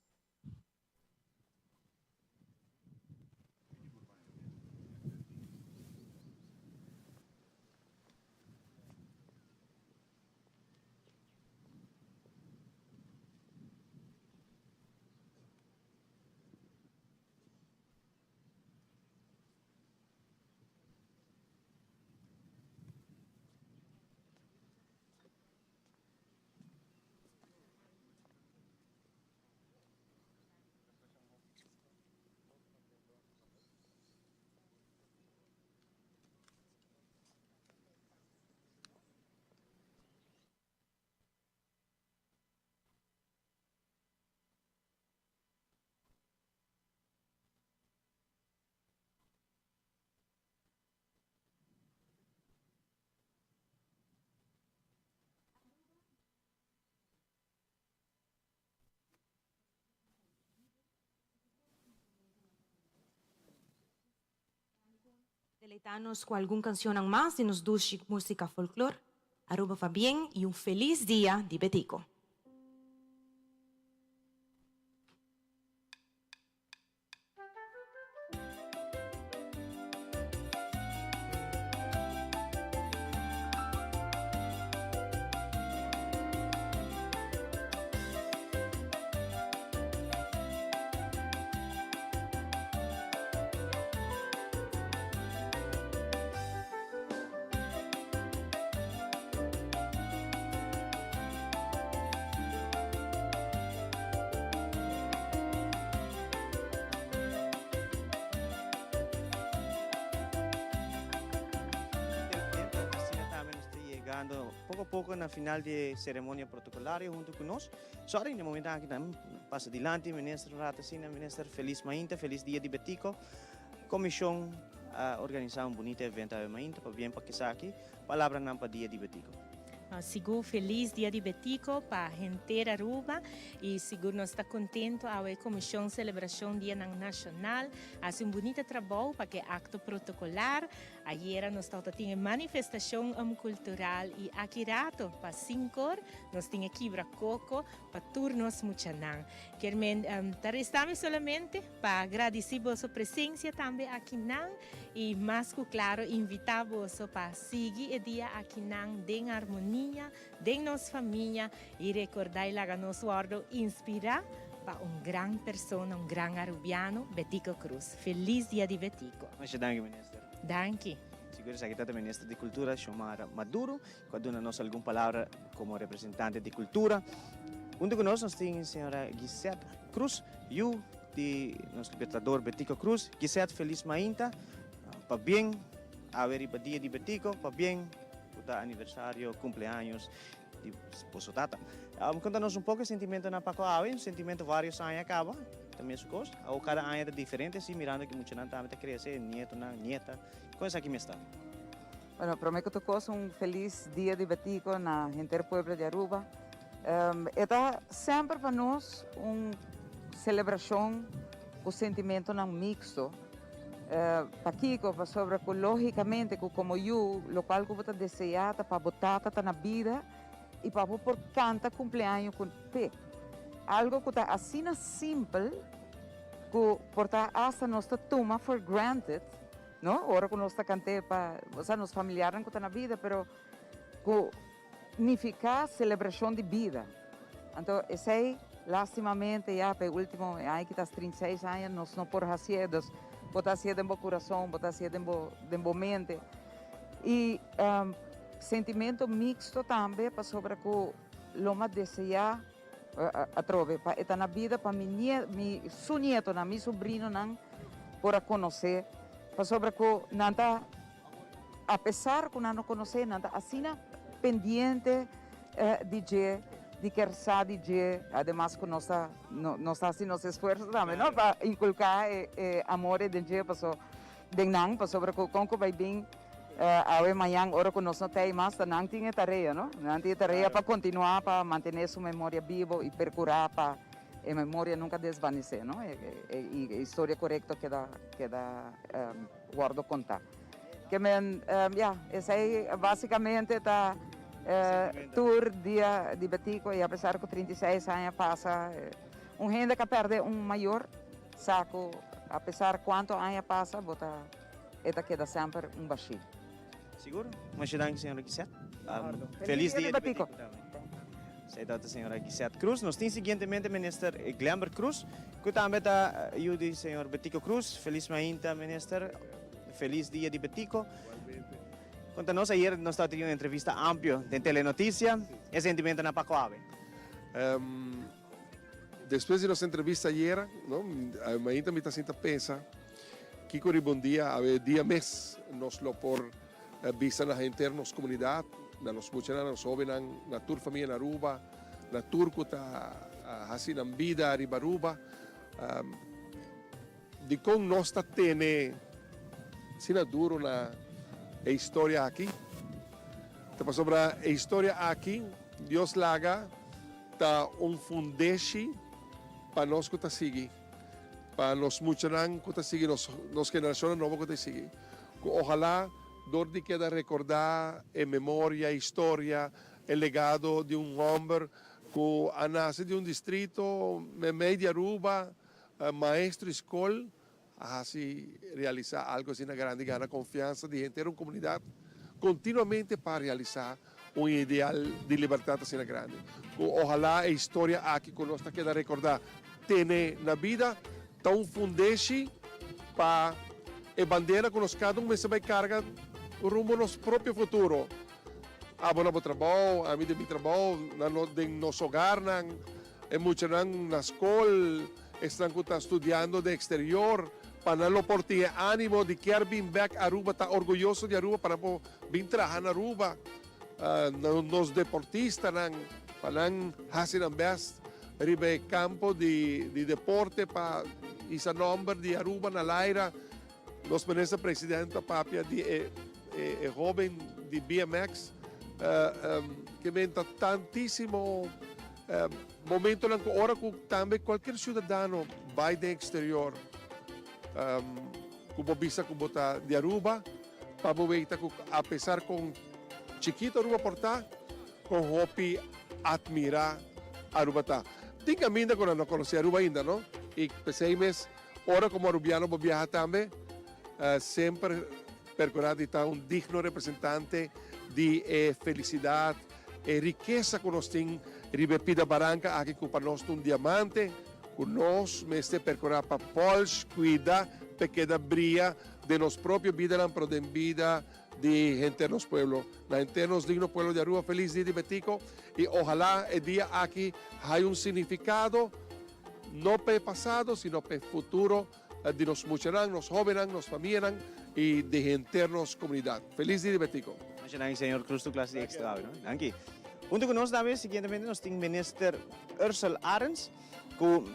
Deleita nos cu algun cancionnan mas di nos dushi musica folklor. Aruba va bien y un feliz dia di Betico. Asina tambe nos ta yegando poco poco na final di e ceremonia protocolario hunto cu nos. Sorry, na e momento aki tambe pasa dilanti minister un rato asina. Minister, feliz mainta, feliz dia di Betico. Comision a organisa un bunita evento awe mainta, pabien pa esaki. Palabranan pa dia di Betico. Sigur feliz dia di Betico pa henter Aruba y sigur nos ta contento awe e comision celebracion dianan nacional haci un bunita trabou pa ke acto protocolar. Ayera nos tabata tin e manifestacion cultural y aki rato pa cincor nos tin e kibra coco pa tur nos muchanan. Kier men ta resta mi solamente pa gradici boso presencia tambe akinan y mas cu claro invita boso pa sigui e dia akinan den armonia, den nos famia y recorda y laga nos wordo inspira pa un gran persona, un gran Arubiano, Betico Croes. Feliz Dia di Betico. Masha danki Minister. Danki. Sigur esaki ta ta Minister di Cultura Xiomara Maduro cu a duna nos algun palabra como representante di cultura. Hunto cu nos nos tin señora Gisette Croes, yu di nos libertador Betico Croes. Gisette, feliz mainta. Pabien awe riba dia di Betico, pabien cu ta aniversario, cumpleaños di boso tata. Conta nos un poco e sentimentonan pa cu awe, un sentimento varios aña caba, ta mesun cos, o cada aña ta diferente, si mirando cu muchanan tambe ta crece, nietonan, nieta, con esaki mes ta? Bueno, prome cu tur cos un feliz dia di Betico na henter pueblo di Aruba. E ta semper pa nos un celebracion cu sentimentonan mixto. Pakico? Pasobra cu logicamente cu como yu locual cu bo ta desea ta pa bo tata ta na bida y pa bo por canta cumpleaños cu p'e. Algo cu ta asina simpel cu por ta hasta nos ta tuma for granted. No, ora ku nos ta kant'é pa, osea, nos familiarnan ku ta na bida, pero ku nifiká selebrashon di bida. Anto esei, lástimamente, ya pa e último aña kitas 36 aña nos no por hasié. Dus bo ta hasié den bo kurason, bo ta hasié den bo den bo mente. I sentimento miksto tambe pasobra ku lo mas deseá Atrobe pa e ta na bida pa mi nie mi su nietonan, mi sobrinonan por a konosé, pasobra ku nan ta apesar ku nan no konosé nan ta asina pendiente di dje, di ker sa di dje, ademas ku nos ta nos ta hasi nos esfuerso tambe no pa inkulká e e amor den dje paso den nan pasobra ku kon ku bai bin awe mañan ora ku nos no ta ei mas ta nan tin e tarea no nan tin e tarea pa kontinuá pa mantené su memoria bibo i perkurá pa e memoria nunka desvanesé no i e historia korekto keda keda wòrdu kontá ke men ya esei basikamente ta tur dia di Betico i apesar ku 36 aña pasa un hende ka pèrdè un mayor. Sa cu apesar cuanto aña pasa bo ta e ta keda semper un bashí. Sigur. Masha danki señora Gisette. Feliz dia di Betico tambe. Esei tabata señora Gisette Cruz. Nos tin siguientemente minister Glenbert Cruz cu tambe ta yu di señor Betico Cruz. Feliz mainta minister. Feliz dia di Betico. Conta nos ayer nos tabata tin un entrevista amplio den Telenoticia. E sentimentonan pa cuawe? Despues di nos entrevista ayera, no, mainta mi ta sinta pensa kiko riba un dia, awe dia mes nos lo por bisa na henter nos comunidad, na nos muchanan, na nos hobennan, na tur famia na Aruba, na tur cu ta haci nan bida riba Aruba, dicon nos ta tene asina duro na e historia aki? Ta pasobra e historia aki Dios laga Ta un fundeshi pa nos ku ta sigui, pa nos muchanan ku ta sigui, nos nos generashonnan nobo ku ta sigui. Ku ohalá dor di keda rekordá e memoria, historia, e legado di un hòmber ku a nase di un distrito meimei di Aruba, maestro di skol, a hasi realisá algu asina grandi, gana konfiansa di henter un komunidat kontinuamente pa realisá un ideal di libertat asina grandi. Ku ohalá e historia aki ku nos ta keda rekordá tene na bida ta un fundeshi pa e bandera ku nos kada un mester bai karga rumbo nos propio futuro. Abo na bo trabou, ami den mi trabou, na no den nos hogarnan, e muchanan na skol, esnan ku ta studiando den eksterior, pa nan lo por tin e ánimo di kier bin bèk Aruba, ta orguyoso di Aruba pa nan por bin traha na Aruba. Nos deportistanan pa nan hasi nan bèst riba e kampo di deporte pa hisa nòmber di Aruba na laira. Nos minister president ta papia di e e hoben di BMX ke men ta tantisimo momentonan ku ora ku tambe kualkier siudadano bai den eksterior ku bo bisa ku bo ta di Aruba pa bo weta ku apesar kon chikito Aruba por ta kon hopi admira Aruba ta. Tin kaminda ku nan no konosé Aruba ainda no i p'esei mes Ora komo arubiano bo biaha tambe, semper perkurá di ta un digno representante di e felisidat, e rikesa ku nos tin riba e pida baranka aki ku pa nos ta un diamante ku nos mester perkurá pa pòlsh, kuida, p'e keda bria den nos propio bidanan pero den bida di henter nos pueblo. Na henter nos digno pueblo di Aruba felis dia di Betico i ohalá e dia aki haya un signifikado. No pa e pasado, sino pa e futuro di nos muchanan, nos hobennan, nos famianan y di henter nos comunidad. Feliz Dia di Betico! Masha danki señor Cruz tu clase di extra awe no. Danki. Hunto cu nos tambe siguientemente nos tin Minister Ursell Arends cu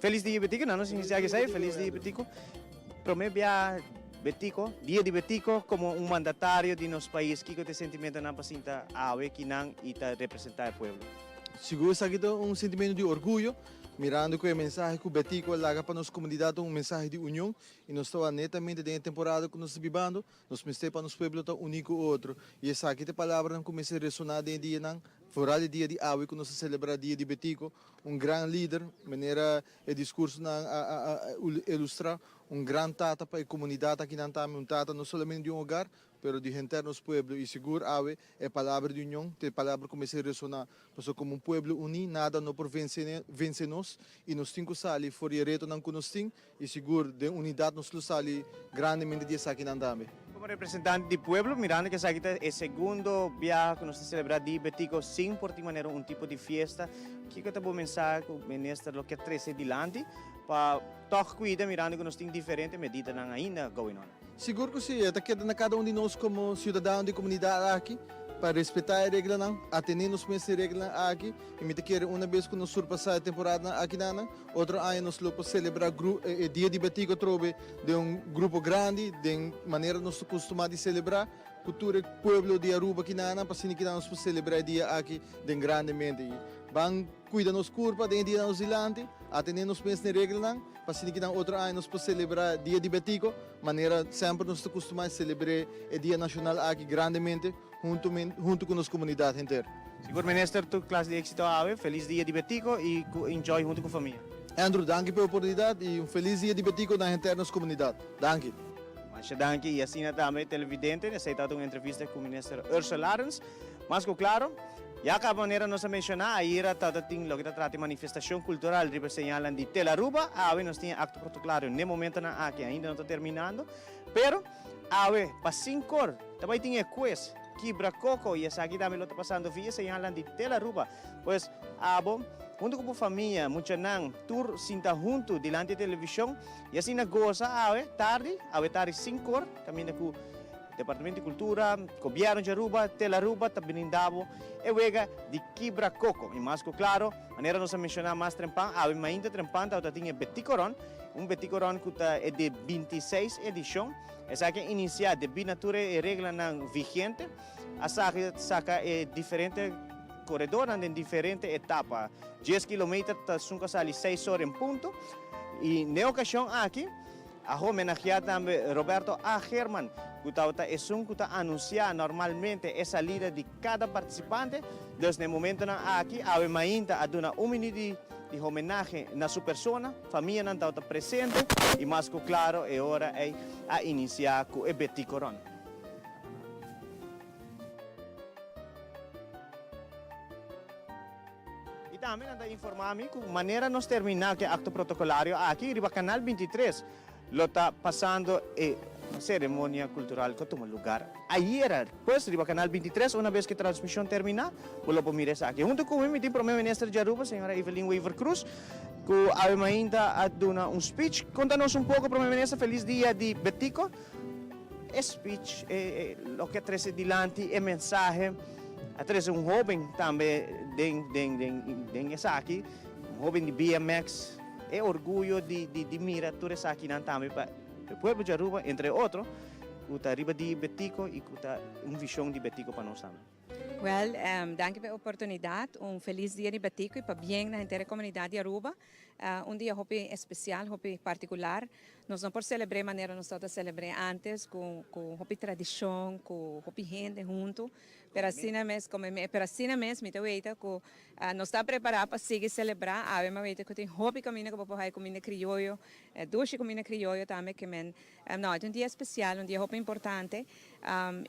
Feliz Dia di Betico nan nos inicia aki esey Feliz Dia di Betico. Prome bia Betico, Dia di Betico como un mandatario di nos pais kico ta e sentimentonan pa sinta awe kinan y ta representa e pueblo? Sigur esaki ta un sentimentu di orguyo, mirando ku e mensahe ku Betico a laga pa nos komunidat ta un mensahe di union i nos ta wak netamente den e temporada ku nos ta bibando, nos mester pa nos pueblo ta uní ku otro. I esaki ta e palabranan ku mester resoná den e dianan, foral e dia di awe ku nos ta selebrá Dia di Betico, un gran lider, manera e diskursonan a ilustrá, un gran tata pa e komunidat akinan tambe, un tata no solamente di un hogar, pero di henter nos pueblo y sigur awe e palabra di union ta e palabra cu mester resona, pasobra como un pueblo uni nada no por vence vence nos y nos tin cu sali for di e retonan cu nos tin y sigur den unidad nos lo sali grandemente di esakinan tambe. Como representante di pueblo, mirando cu esaki ta e segundo biaha cu nos ta celebra Di Betico sin por tin manera un tipo di fiesta, kico ta bo mensahe cu Minister lo kier trece dilanti pa tog cuida mirando cu nos tin diferente medidanan ainda going on? Sigur ku si, e ta keda na kada un di nos komo siudadano di komunidat aki pa respetá e reglanan, atené nos mes na e reglanan aki i mi ta kere una bes ku nos surpasá e temporadanan akinanan, otro aña nos lo por selebrá e Dia di Betico atrobe den un grupo grandi, den manera nos ta kustumá di selebrá ku tur e pueblo di Aruba akinanan pa asina kinan nos por selebrá e dia aki den grandemente. I ban kuida nos kurpa den e dianan nos dilanti, atené nos mes na e reglanan. Pa asina ki nan otro aña nos por selebrá Dia di Betico, manera semper nos ta kustumá selebr'é e dia nashonal aki grandemente huntu huntu ku nos komunidat henter. Sigur Minister tur klas di éksito awe, felis Dia di Betico i ku enjoy huntu ku famia. Andrew, danki pa e oportunidat i un felis Dia di Betico na henter nos komunidat. Danki. Masha danki i asina tambe televidente, esei tabata un entrevista ku Minister Ursell Arends. Mas ku klaro, ya kaba manera nos a menshoná, ayera tabata tin loke ta trata di manifestashon kultural riba e señalnan di Tel Aruba. Awe nos tin e akto protoklario n'e momentonan aki ainda no ta terminando. Pero awe pa sinkor ta bai tin e kues Kibra Koko i esaki tambe lo ta pasando via e señalnan di Tel Aruba. Pues abo huntu ku bo famia, muchanan, tur sinta huntu dilanti e televishon i asina gosa awe tardi, awe tardi sinkor kaminda ku Departamento di Cultura, Gobierno di Aruba, Telaruba ta brinda bo e wega di Kibra Coco. Y mas cu claro, manera nos a menciona mas trempan, awe mainta trempan tabata tin e Beticoron, un Beticoron cu ta e di bintiseis edicion. Esaki a inicia debi na tur e reglanan vigente, a saca e diferente coredornan den diferente etapa. Dies kilometer ta esun cu a sali seis ora en punto. Y n'e ocasion aki. A homenageá tambe Roberto A. Geerman, ku tabata esun ku ta anunsiá normalmente e salida di kada partisipante. Dus na e momentonan aki, awe mainta a duna un minüt di di homenahe na su persona, famianan tabata presente i mas ku klaro e ora ei a inisiá ku e Betico Run. I tambe nan ta informá mi ku manera nos terminá ku e akto protokolario aki riba Kanal 23 lo ta pasando e seremonia kultural ku a tuma lugar ayera. Pues riba Kanal 23 una bes ku e transmishon terminá bo lo por mira esaki. Huntu ku mi mi tin Prome Minister di Aruba señora Evelyn Wever-Croes ku awe mainta a duna un speech. Konta nos un poko Prome Minister, felis dia di Betico. E speech, e loke a trece dilanti, e mensahe, a trece un hoben tambe den den den den esaki, un hoben di BMX, e orguyo di di di mira tur esakinan tambe pa e pueblo di Aruba, entre otro, cu ta riba di Betico y cu ta un vision di Betico pa nos tambe. Wel, danki pa e oportunidad. Un feliz dia di Betico y pabien na henter e comunidad di Aruba. Un dia hopi especial, hopi particular. Nos no por celebr'é manera nos tabata celebr'é antes, cu cu hopi tradicion, cu hopi hende hunto. Pero asina mes, como e pero asina mes mi ta weita cu nos ta prepara pa sigui celebra. Awe mi a weita cu tin hopi caminda cu bo por haya cuminda crioyo, dushi cuminda crioyo tambe ke men. No, e ta un dia especial, un dia hopi importante.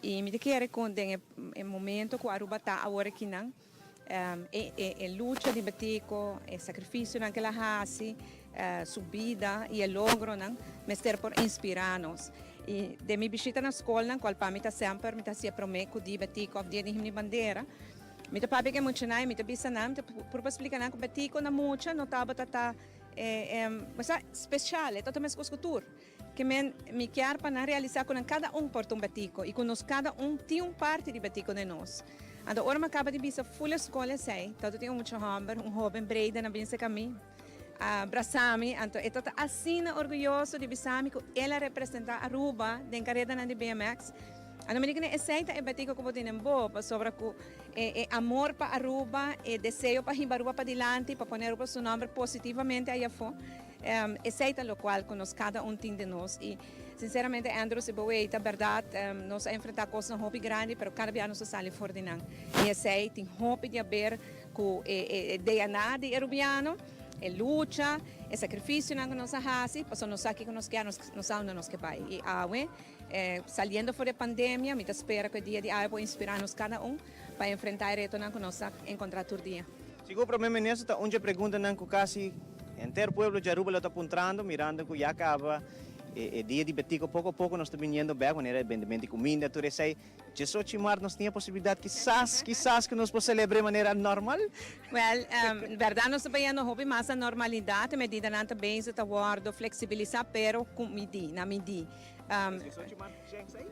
Y mi ta kere cu den e momento cu Aruba ta awor akinan, E e lucha di Betico, e sacrificionan cu el a haci, su bida y e logronan mester por inspira nos. Y den mi bishita na scolnan, cual pa mi ta semper mi ta haci e prome cu di Betico of dia di Himno di Bandera, mi ta papia cu e muchanan y mi ta bisa nan, mi ta purba splica nan cu Betico na mucha no tabata ta special, e tabata mescos cu tur. Ke men mi kier pa nan realisá ku nan kada un por ta un Betico i ku nos kada un tin un parti di Betico den nos. Anto ora mi a kaba di bisa ful e skol esei, tabata tin un mucha hòmber, un hóben Brayden a bin serka mi, a brasá mi, anto e tabata asina orguyoso di bisa mi ku el a representá Aruba den karedanan di BMX. Anto mi di kuné esei ta e Betico ku bo tin den bo, pasobra ku e amor pa Aruba, e deseo pa hiba Aruba padilanti, pa pone Aruba su nòmber positivamente ayafó. Esey ta locual cu nos cada un tin den nos y sinceramente Andrew si bo wey ta berdad nos a enfrenta cosnan hopi grandi pero cada bia nos a sali for di nan y esey tin hopi di haber cu e DNA di e Rubiano, e lucha, e sacrificionan cu nos a haci pasobra nos sa kico nos kier nos sa unda nos ke bay y awe saliendo for di e pandemia mi ta spera cu e dia di awe por inspira nos cada un pa enfrenta e retonan cu nos ta encontra tur dia. Sigur Prome Minister ta un dje preguntanan cu casi henter pueblo dje Aruba lo ta puntrando mirando cu ya caba e dia di Betico poco a poco nos ta biniendo bek manera e bendemento di cuminda tur esey. Diesocho di maart nos tin e posibilidad kisas kisas cu nos por celebra e manera normal. Wel, berdad nos ta bayendo hopi mas na normalidad, e medidanan ta bezig ta wordo flexibilisa pero cu midi, na midi.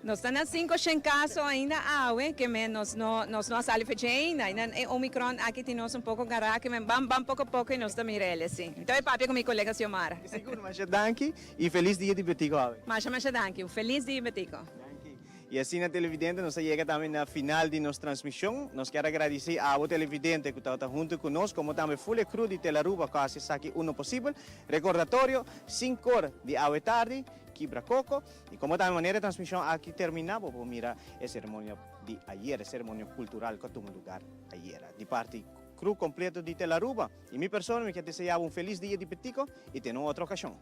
Nos ta na cinco shen caso ainda awe ke men nos no nos no a sali fecha ainda. Ainda e omicron aki tin nos un poco gara ke men ban ban poco poco y nos ta mira el asi. Mi ta bay papia cu mi colega Xiomara. Sigur, masha danki y feliz dia di Betico awe. Masha masha danki. Un feliz dia Betico. Danki. Y asina televidente nos a yega tambe na final di nos transmision. Nos kier a gradici abo televidente cu tabata hunto cu nos como tambe full e crew di Telaruba cu a haci esaki uno posibel. Recordatorio, cincor di awe tardi. Kibra Koko. Y como ta e manera e transmision aki termina, bo por mira e ceremonia di ayer, e ceremonia cultural cu a tuma lugar ayer. Di parti crew completo di Telaruba y mi persona mi kier desea bo un feliz dia di Betico y te na un otro ocasion.